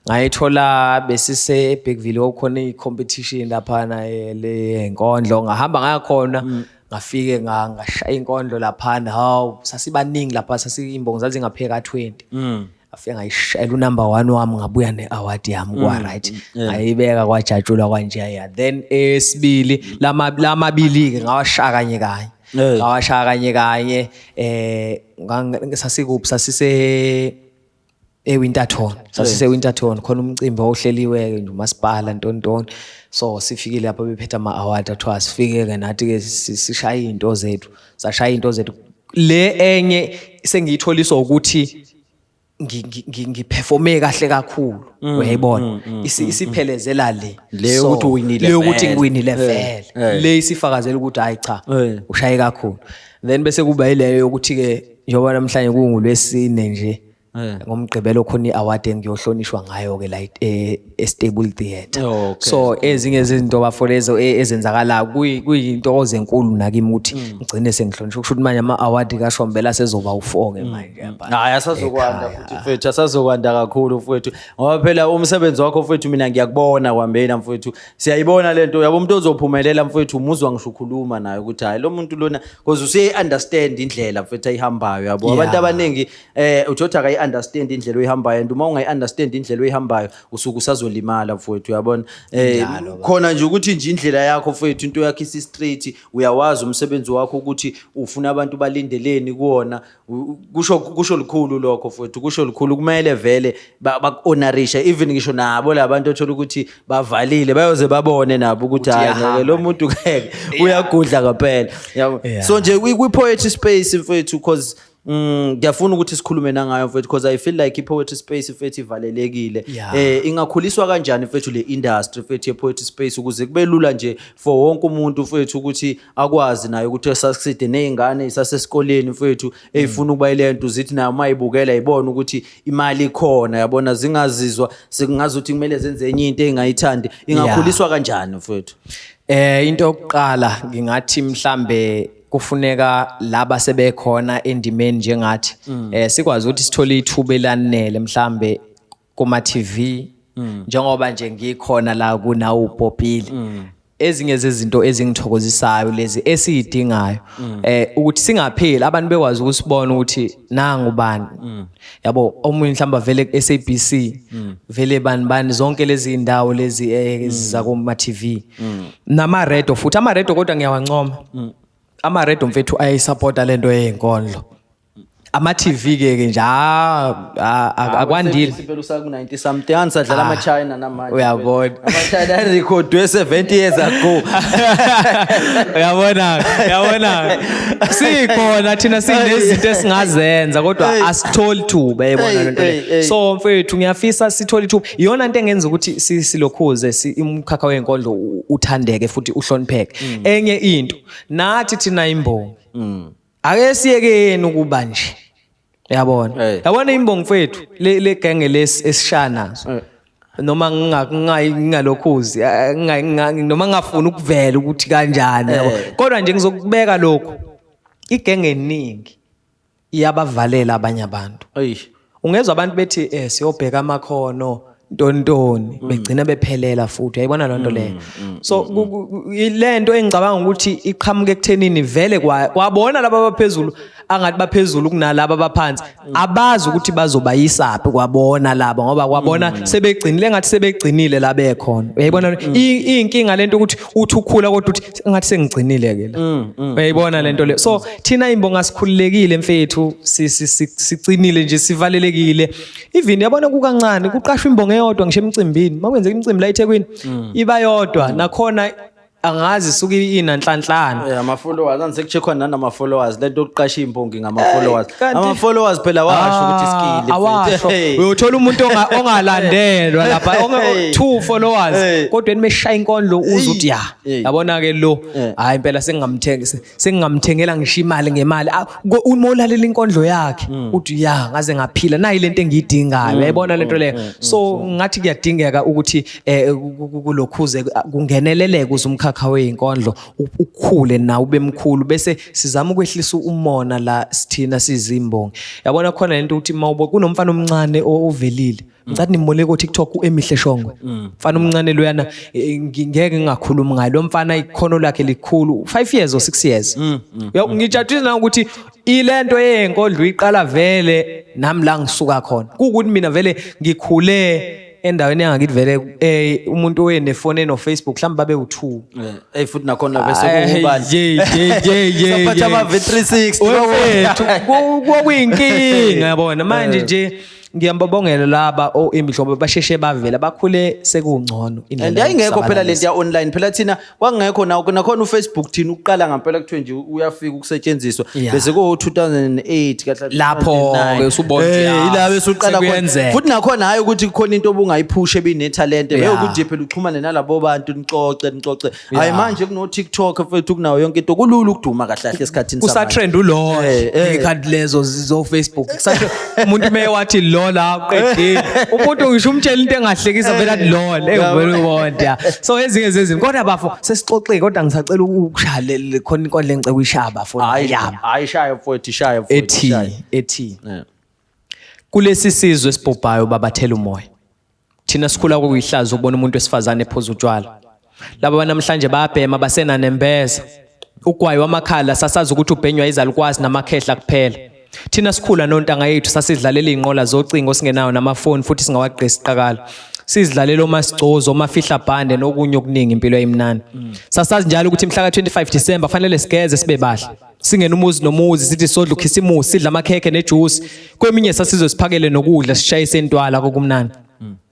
ngayithola, besise eBergville, okukhona i-competition laphana le nkondlo. Ngahamba ngayakhona, ngafike ngashaya inkondlo laphana. Hawu, sasibaningi lapha, sasiyimbongi zazingapheka 20. Ngafike ngayishayela unumber 1 wami, ngabuya ne-award yami kwa right, ngayibeka, kwajatshulwa kwanjeya. Then esibili, lamabili-ke ngawashaya kanye kanye. Ngawashaya kanye kanye. Sasikuphi? Sasise eWinterton, sasise Winterton, khona umcimbi owuhleliwe nje umasipala ntontoni. So sifikile lapho bephethe ama-award, athiwa sifike-ke nathi-ke sishaye iy'nto zethu. Sashaya iy'nto zethu. Le enye sengiyitholiswa ukuthi ngiperforme kahle kakhulu, uyayibona, isiphelezela le. Le So, yokuthi uwinile le yokuthi vele. ngiwinile vele, le isifakazela ukuthi hayi cha, ushaye kakhulu. Then bese kuba yileyo yokuthi-ke njengoba namhlanje kungulwesine nje, ngoMgqibelo khona i-award engiyohlonishwa ngayo-ke la e-Stable Theatre. So ezinye zezinto bafo lezo ezenzakalayo, kuyintokozo enkulu nakimi ukuthi ngigcine sengihlonishwa. Kusho ukuthi manje ama-award kaShombela sezoba u-4 ke manje lapha Hayi, asazokwanda ekhaya. futhi mfethu, asazokwanda kakhulu mfethu, ngoba phela umsebenzi wakho mfethu mina ngiyakubona kwambena mfethu, siyayibona lento yabo. Umuntu ozophumelela mfethu umuzwa ngisho ukhuluma naye ukuthi hayi, lo muntu lona, because usuyayi-understand indlela mfethu ayihambayo, yabo. Abantu abaningi uthothi akayi-understand indlela oyihambayo, and uma ungayi-understand indlela oyihambayo usuke usazolimala mfowethu, uyabona. Khona nje ukuthi nje indlela yakho mfowethu, into yakho isi-straight, uyawazi umsebenzi wakho ukuthi ufuna abantu balindeleni kuwona. Kusho likhulu lokho mfowethu, kusho likhulu. Kumele vele baku-honorishe, even ngisho nabo labantu othola ukuthi bavalile, bayoze babone nabo ukuthi hayi ngeke, iyahamba. Lo muntu ngeke, uyagudla ngempela, yabo. So nje kwi-poetry space mfowethu, cause ngiyafuna ukuthi sikhulume nangayo mfethu, because I feel like i-poetry space mfethu ivalelekile. Ingakhuliswa kanjani mfethu le industry mfethu ye-poetry space, ukuze kube lula nje for wonke umuntu mfethu ukuthi akwazi naye ukuthi esaside ney'ngane isasesikoleni mfethu ey'funa ukuba ile nto, zithi nayo uma ibukela ibone ukuthi imali ikhona, yabona, zingazizwa sekungazuthi kumele zenze enye into ey'ngayithandi? Ingakhuliswa kanjani mfethu? Into yokuqala ngingathi mhlambe kufuneka laba sebekhona endimeni njengathi sikwazi ukuthi sithole ithuba elanele mhlambe kuma TV, njengoba nje ngikhona la kunawo upopile. Ezinye zezinto ezingithokozisayo lezi esiyidingayo ukuthi singapheli, abantu bekwazi ukusibona ukuthi nangu bani, yabo. Omunye mhlawumbe vele ku SABC, vele bani bani, zonke lezi indawo lezi eziza kuma TV nama radio futhi ama radio, kodwa ngiyawancoma ama radio mfethu, ayisupporta lento yezinkondlo. Ama TV ke ke nje akwandile. Phela usaku 90 something angisadlala ama China namanje. Uyabona. Ama China arekhodwe 70 years ago. Uyabona, uyabona. Sikhona thina sinezinto esingazenza kodwa asitholi thuba, yayibona lento le. So mfethu ngiyafisa sithole ithuba. Iyona into engenza ukuthi silokhuze umkhakha wenkondlo uthandeke futhi uhlonipheke. Enye into nathi thina imbongi. Ake siyekeni ukuba nje. Yabona. Yabona imbongi mfethu le genge lesi esishaya nazo. Noma ngingalokhuzi noma ngingafuni ukuvela ukuthi kanjani yabo. Kodwa nje ngizokubeka lokhu. Igenge eningi iyabavalela abanye abantu. Ungezwa abantu bethi siyobheka amakhono ntontoni begcina bephelela futhi, uyayibona loo nto leyo. So lento engicabanga ukuthi iqhamuke ekuthenini vele kwabona laba abaphezulu angathi baphezulu kunalaba abaphansi, abazi ukuthi bazobayisaphi kwabona laba, ngoba kwabona sebegcinile ngathi sebegcinile la bekhona, uyayibona. Iyinkinga lento ukuthi uthi ukhula kodwa uthi ngathi sengigcinile ke la, uyayibona lento le. So thina imbonga sikhululekile mfethu, sicinile nje, sivalelekile. Even yabona kukancane kuqashwa imbongo eyodwa ngisho emcimbini, makwenzeka imicimbi la eThekwini iba yodwa, nakhona angazi suke inanhlanhlana. Ama followers angisekucheckwa nanama followers, lento yokuqasha imbongi ngama followers. Ama followers phela washo ukuthi skill awasho. Uyothola umuntu ongalandelwa lapha 2 followers kodwa enimeshaya inkondlo uze uthi ya yabona ke lo, hayi impela sengingamthengela ngisho imali ngemali. Uma ulalela inkondlo yakhe uthi ya ngaze ngaphila nayi lento engiyidingayo, uyayibona lento leyo. So ngathi kuyadingeka ukuthi kulokhuze kungeneleleke uze umkhakha weyinkondlo ukhule nawo ube mkhulu, bese sizama ukwehlisa umona la sithina sizimbongi. Yabona khona lento ukuthi mawubo kunomfana omncane ovelile, ngicathi nimbone ku TikTok uEmihle Shongwe, mfana omncane loyana, ngeke ngingakhulumi ngaye lo mfana, ikhono lakhe likhulu, 5 years or 6 years. Ngijabulisa na ukuthi ilento yenkondlo iqala vele nami la ngisuka khona, kukuthi mina vele ngikhule endaweni yangakithi vele umuntu oyenefoni eno Facebook mhlawumbe babe u2. Futhi nakhona bese kuwubani ye Saphatha ama V360 wethu kwakuyinkinga yabona. Manje nje ngiyababongela laba oemihlobo basheshe bavela bakhule sekungcono. And yayingekho phela lento ya online phela, thina kwakungekho nawo nakhona uFacebook, thina ukuqala ngempela kuthiwe nje uyafika ukusetshenziswa bese ko 2008 kahle lapho ke usubona ila bese uqala khona futhi nakhona hayi ukuthi kukhona into obungayiphusha ebine talent beyokuthi phela uxhumane nalabo bantu nicoce hayi manje kuno TikTok mfethu kunayo yonke into, kulula ukuduma kahle kahle esikhathini samanje kusatrend ulo ikhadi lezo zo Facebook umuntu meye wathi lola uqedile umuntu ngisho umtshela into engahlekisa phela athi lol engivele ubona. So ezinye zezinto kodwa bafo sesixoxile, kodwa ngisacela ukushaya khona inkondlo engicela ukuyishaya bafo. Hayi shaya mfowethu, shaya mfowethu, ethi kulesi sizwe esibhubhayo babathela umoya, thina sikhula kuyihlazo ukubona umuntu wesifazane ephuza utshwala. Laba namhlanje bayabhema basenanembeza. Ugwayi wamakhala sasazi ukuthi ubhenywa izalukwazi namakhehla kuphela. Thina sikhula nontanga yethu sasidlalela izinqola zocingo singenayo namafoni futhi singawagqisi iqakala. Sizidlalela omasigcozo, omafihla bhande nokunye okuningi, impilo ayimnandi. Sasazi njalo ukuthi mhla ka25 December fanele sigeze sibe bahle. Singena umuzi nomuzi sithi sodla ukhisimusi, sidla amakhekhe nejuice. Kweminye sasizwe siphakele nokudla sishayise intwala kokumnandi.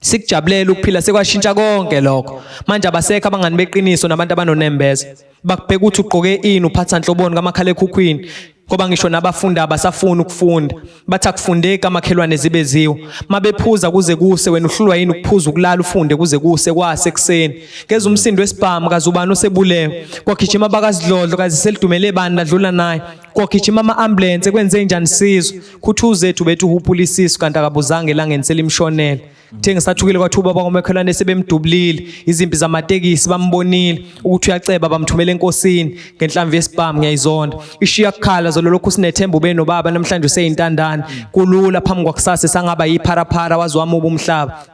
Sikujabulela ukuphila, sekwashintsha konke lokho. Manje abasekho abangani beqiniso nabantu abanonembeza. Bakubheka ukuthi ugqoke ini, uphatha nhloboni kamakhala ekhukhwini. Ngoba ngisho nabafundi abasafuni ukufunda, bathi akufundeki amakhelwane zibe ziwo. Mabephuza kuze kuse, wena uhlulwa yini ukuphuza ukulala ufunde kuze kuse kwase ekuseni. Ngeza umsindo wesibhamu kazubani osebulewe. Kwagijima abakazidlodlo kazi selidumele bani ladlula naye. Kwagijima ama-ambulance kwenze njani sizwe. Khuthuzethu bethu uhuphula isisu kanti akabuzange elangeni selimshonele. Kuthe ngisathukile kwathuba bakwamakhelwane sebemdubulile, izimpi zamatekisi bambonile ukuthi uyaceba bamthumela enkosini ngenhlamvu yesibhamu ngiyayizonda. Ishiya kukhala zolo lokhu sinethemba ube nobaba namhlanje useyintandane. Kulula phambi kwakusasa sangaba yipharapara wazi wami umhlaba.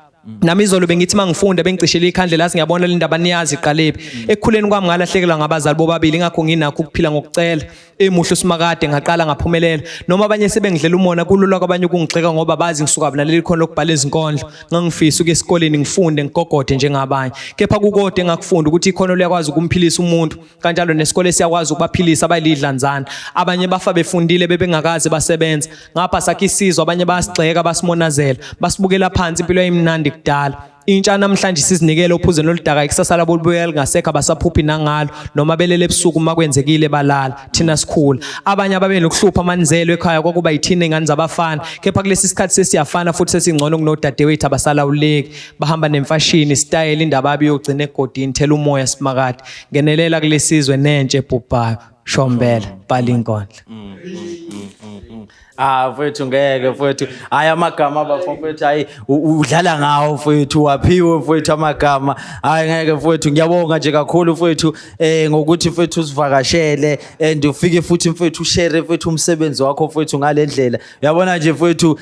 Nami izolo bengithi mangifunda bengicishele ikhandlela, lathi ngiyabona le ndaba niyazi iqalephi. Ekukhuleni kwami ngalahlekelwa ngabazali bobabili, ingakho nginakho ukuphila ngokucela. Emuhle uSimakade, ngaqala ngaphumelela. Noma abanye sebengidlela umona, kulula kwabanye ukungigxeka ngoba bazi ngisuka naleli khono lokubhala izinkondlo. Ngangifisa ukuya esikoleni ngifunde ngigogode njengabanye. Kepha kukodwa engakufunda ukuthi ikhono liyakwazi ukumphilisa umuntu. Kanjalo nesikole siyakwazi ukubaphilisa abayidlanzana. Abanye bafa befundile bebengakaze basebenza. Ngapha sakhe isizwe, abanye bayasigxeka, basimonazela, basibukela phansi. Impilo yayimnandi kudala. Intsha namhlanje sizinikele ophuzweni oludaka, ikusasa labo libuya lingasekho, abasaphuphi nangalo noma belele ebusuku uma kwenzekile balala. Thina sikhula abanye ababe nokuhlupha amanzelo ekhaya kwakuba yithina ingane zabafana, kepha kulesi sikhathi sesiyafana futhi sesingcono kunodadewethu, abasalawuleki, bahamba nemfashini style. Indaba yabo iyogcina egodini. Thela umoya Simakade, ngenelela kulesizwe nentshe ebhubhayo. Shombela, bhala inkondlo. Ah mfethu, ngeke mfethu. Hayi, amagama abafo mfethu, hayi, udlala ngawo mfethu, waphiwe mfethu amagama. Hayi ngeke mfethu, ngiyabonga nje kakhulu mfethu ngokuthi mfethu usivakashele and ufike futhi mfethu ushare mfethu umsebenzi wakho mfethu ngalendlela. Uyabona nje mfethu,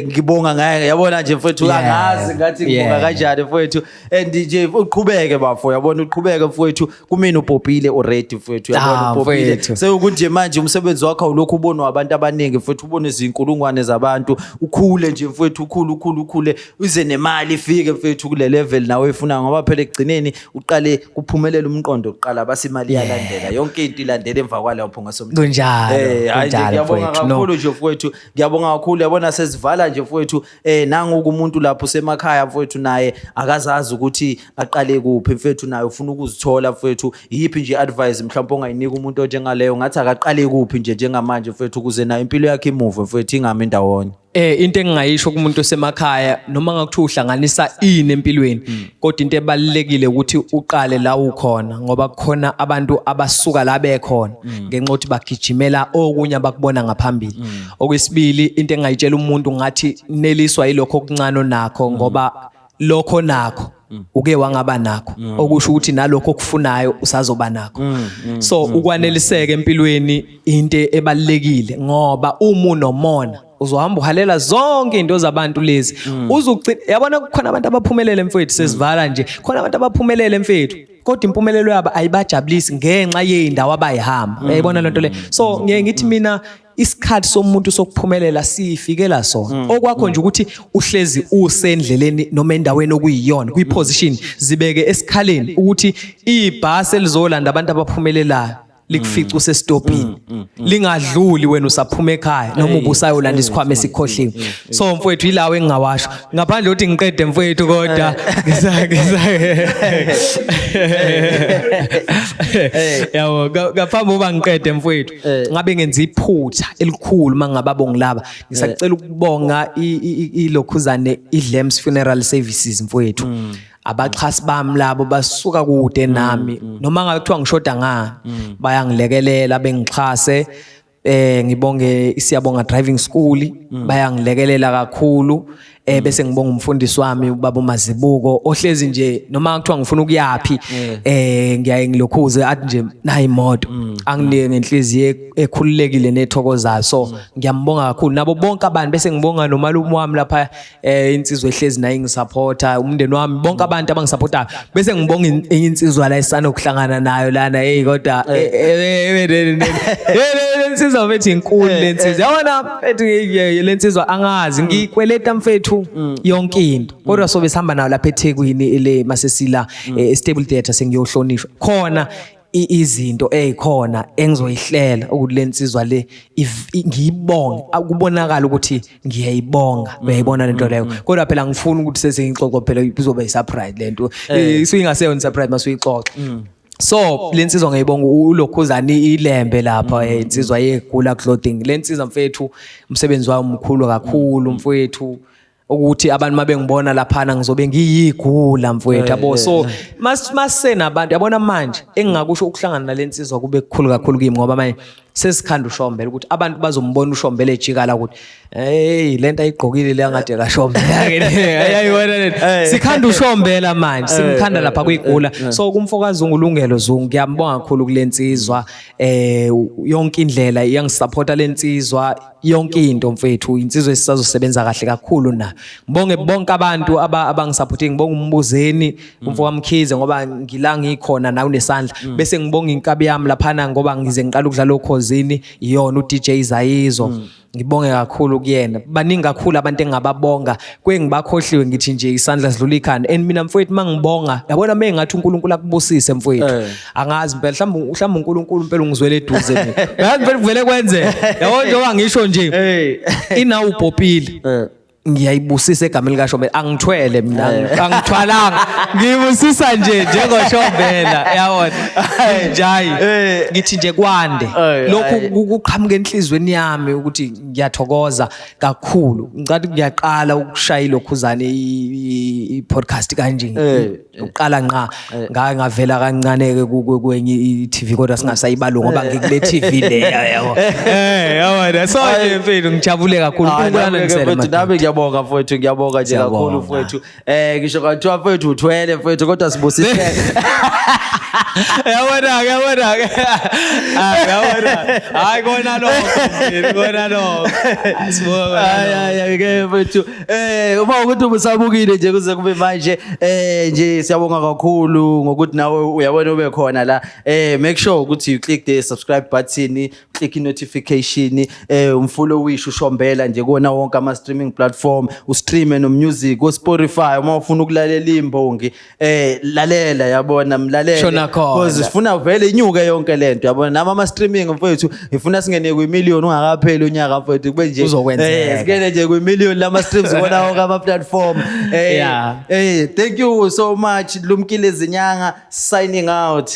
ngibonga ngaye. Yabona nje mfethu, angazi ngathi ngibonga kanjani mfethu, and nje uqhubeke bafo, uyabona, uqhubeke mfethu. Kumina upopile already mfethu, uyabona, upopile. Mfethu. Sekuthi nje manje umsebenzi wakho awulokhu ubonwa abantu abaningi mfethu, ubone izinkulungwane zabantu, ukhule nje mfethu, ukhule, ukhule, ukhule, uze nemali ifike mfethu kule level nawe efuna, ngoba phela ekugcineni uqale kuphumelela umqondo kuqala, base imali iyalandela, yonke into ilandela emva kwalapho ngasomthetho. Kunjalo, Hayi nje kunjalo, ngiyabonga mfowethu, no. kakhulu nje mfowethu, ngiyabonga kakhulu. Yabona sesivala nje mfowethu, nangu umuntu lapho usemakhaya mfowethu, naye akazazi ukuthi aqale kuphi mfowethu, naye ufuna ukuzithola mfowethu. Yiphi nje advice mhlawumbe ongayinika umuntu onjengaleyo, ngathi akaqale kuphi nje njengamanje mfowethu, ukuze naye impilo yakhe imuve mfowethu, ingami ndawonye? Into engingayisho kumuntu osemakhaya, noma ngakuthiwa uhlanganisa ini empilweni, kodwa into ebalulekile ukuthi uqale la ukhona, ngoba kukhona abantu abasuka la bekhona ngenxa yokuthi bagijimela okunye abakubona ngaphambili. Okwesibili, into engingayitshela umuntu ngathi neliswa yilokho okuncane onakho, ngoba lokho nakho uke wangaba nakho, okusho ukuthi nalokho okufunayo usazoba nakho. So ukwaneliseka empilweni into ebalulekile, ngoba uma unomona uzohamba uhalela zonke into zabantu lezi uzucina. Yabona, kukhona abantu abaphumelele mfowethu, sesivala nje, khona abantu abaphumelele mfethu, kodwa impumelelo yabo ayibajabulisi ngenxa yey'ndawo abayihamba. Uyayibona lento le? So ngiye ngithi mina isikhathi somuntu sokuphumelela sifikela sona. Okwakho nje ukuthi uhlezi usendleleni noma endaweni okuyiyona, kwi-position, zibeke esikhaleni ukuthi ibhasi elizolanda abantu abaphumelelayo likufica usesitopini, lingadluli wena usaphuma ekhaya noma ubusayolanda isikhwama esikhohliwe. So mfowethu, yilawo engingawasho ngaphandle ukuthi ngiqede mfowethu, kodwa yabo, ngaphambi kokuba ngiqede mfowethu, ngabe ngenza iphutha elikhulu mangingababongi laba. Ngisacela ukubonga ilokhuzane iDlems Funeral Services mfowethu, abaxhasi bami labo, basuka kude nami. Noma ngabe kuthiwa ngishoda ngani, bayangilekelela bengixhase. Ngibonge iSiyabonga Driving School, bayangilekelela kakhulu. Bese ngibonga umfundisi wami, ubaba uMazibuko, ohlezi nje noma kuthiwa ngifuna ukuyapi ngiyaye ngilokhuze athi nje nayi imoto, anginike ngenhliziyo ekhululekile nethokozayo. So ngiyambonga kakhulu nabo bonke abantu. Bese ngibonga nomalume wami lapha, insizwa ehlezi naye ngisupporta, umndeni wami, bonke abantu abangisupportayo. Bese ngibonga enye insizwa la esanokuhlangana nayo lana. Hey, kodwa le nsizwa mfethu inkulu le nsizwa, yabona mfethu, le nsizwa angazi ngikweleta mfethu yonke into, kodwa sobe sihamba nayo lapha eThekwini le masesila e-Stable Theatre, sengiyohlonishwa khona. Izinto ezikhona engizoyihlela ukuthi le nsizwa le ngiyibonge, akubonakala ukuthi ngiyayibonga. Uyayibona lento leyo? Kodwa phela ngifuna ukuthi sesengixoxa, phela kuzoba i-surprise lento, isuke ingaseyona surprise masuyixoxa. So le nsizwa ngiyibonga, ulokhuzana ilembe lapha, insizwa yeGula Clothing. Le nsizwa mfethu, umsebenzi wayo mkhulu kakhulu mfethu, ukuthi abantu mabengibona laphana ngizobe ngiyigula mfowethu, yabo. So masenabantu, yabona manje engingakusho, ukuhlangana nale nsizwa kube kukhulu kakhulu kimi, ngoba manje Sesikhanda uShombela ukuthi abantu bazombona uShombela ejika la ukuthi, hey, lento ayigqokile le angade kaShombela ke le. Ayayibona le. Sikhanda uShombela manje, simkhanda lapha kwigula. So kumfoka Zungu, Lungelo Zungu, ngiyambonga kakhulu kulensizwa. Yonke indlela iyangisupporta lensizwa, yonke into mfethu, insizwa esisazosebenza kahle kakhulu na. Ngibonge bonke abantu abangisupporte, ngibonga umbuzeni umfo kaMkhize ngoba ngila ngikhona nawe unesandla. Bese ngibonga inkabi yami laphana ngoba ngize ngiqala ukudlala okhozini, iyona uDJ Zayizo. Ngibonge kakhulu kuyena. Baningi kakhulu abantu engingababonga, kwengibakhohliwe, ngithi nje isandla sidlula ikhanda. And mina mfowethu, mangibonga, yabona, mengathi uNkulunkulu akubusise mfowethu. Angazi impela, mhlawumbe uNkulunkulu impela ungizwele eduze mina. Yazi impela kuvele kwenzeke, yabo, njengoba ngisho nje inawu ubhopile. Ngiyayibusisa egameni likaShombela. Angithwele mina, angithwalanga, ngiyibusisa nje njengoShombela, yabona njayi. Ngithi nje kwande lokhu kuqhamuka enhlizweni yami ukuthi ngiyathokoza kakhulu. Ngicathi ngiyaqala ukushaya ilokhuzane i-podcast kanje, uqala nqa ngake ngavela kancane ke kwenye i-TV, kodwa singasayibalo ngoba ngikule TV le, yabo. Yabona, so nje mfethu, ngijabule kakhulu. Hayi, uNkulunkulu nami-ke anandisele, mfethu, madoda. Nami ngiyabonga mfowethu, ngiyabonga nje Siyabonga. kakhulu mfowethu. Ngisho kwathiwa mfowethu uthwele mfowethu, kodwa sibusiseke. Yabona ke, yabona ke. Ah, yabona, hayi kona lokho mfethu, kona lokho. Sibonga. Hayi, hayi, hayi ke mfethu. Uma ukuthi ubusabukile nje kuze kube manje, nje siyabonga kakhulu ngokuthi nawe uyabona ube khona la. Make sure ukuthi you click the subscribe button, click i notification, umfollowish uShombela nje kuona wonke ama streaming platform, ustreame no music ku Spotify. Uma ufuna ukulalela imbongi, lalela, yabona, mlalele. Shona khona. Because sifuna vele inyuke yonke lento, yabona. Nami ama streaming mfowethu, ngifuna singene kwi-million ungakapheli unyaka mfowethu, kube nje Kuzokwenzeka. Singene nje kwi-million lama streams kuwona wonke ama platform. Thank you so much. Lumkile Zinyanga signing out.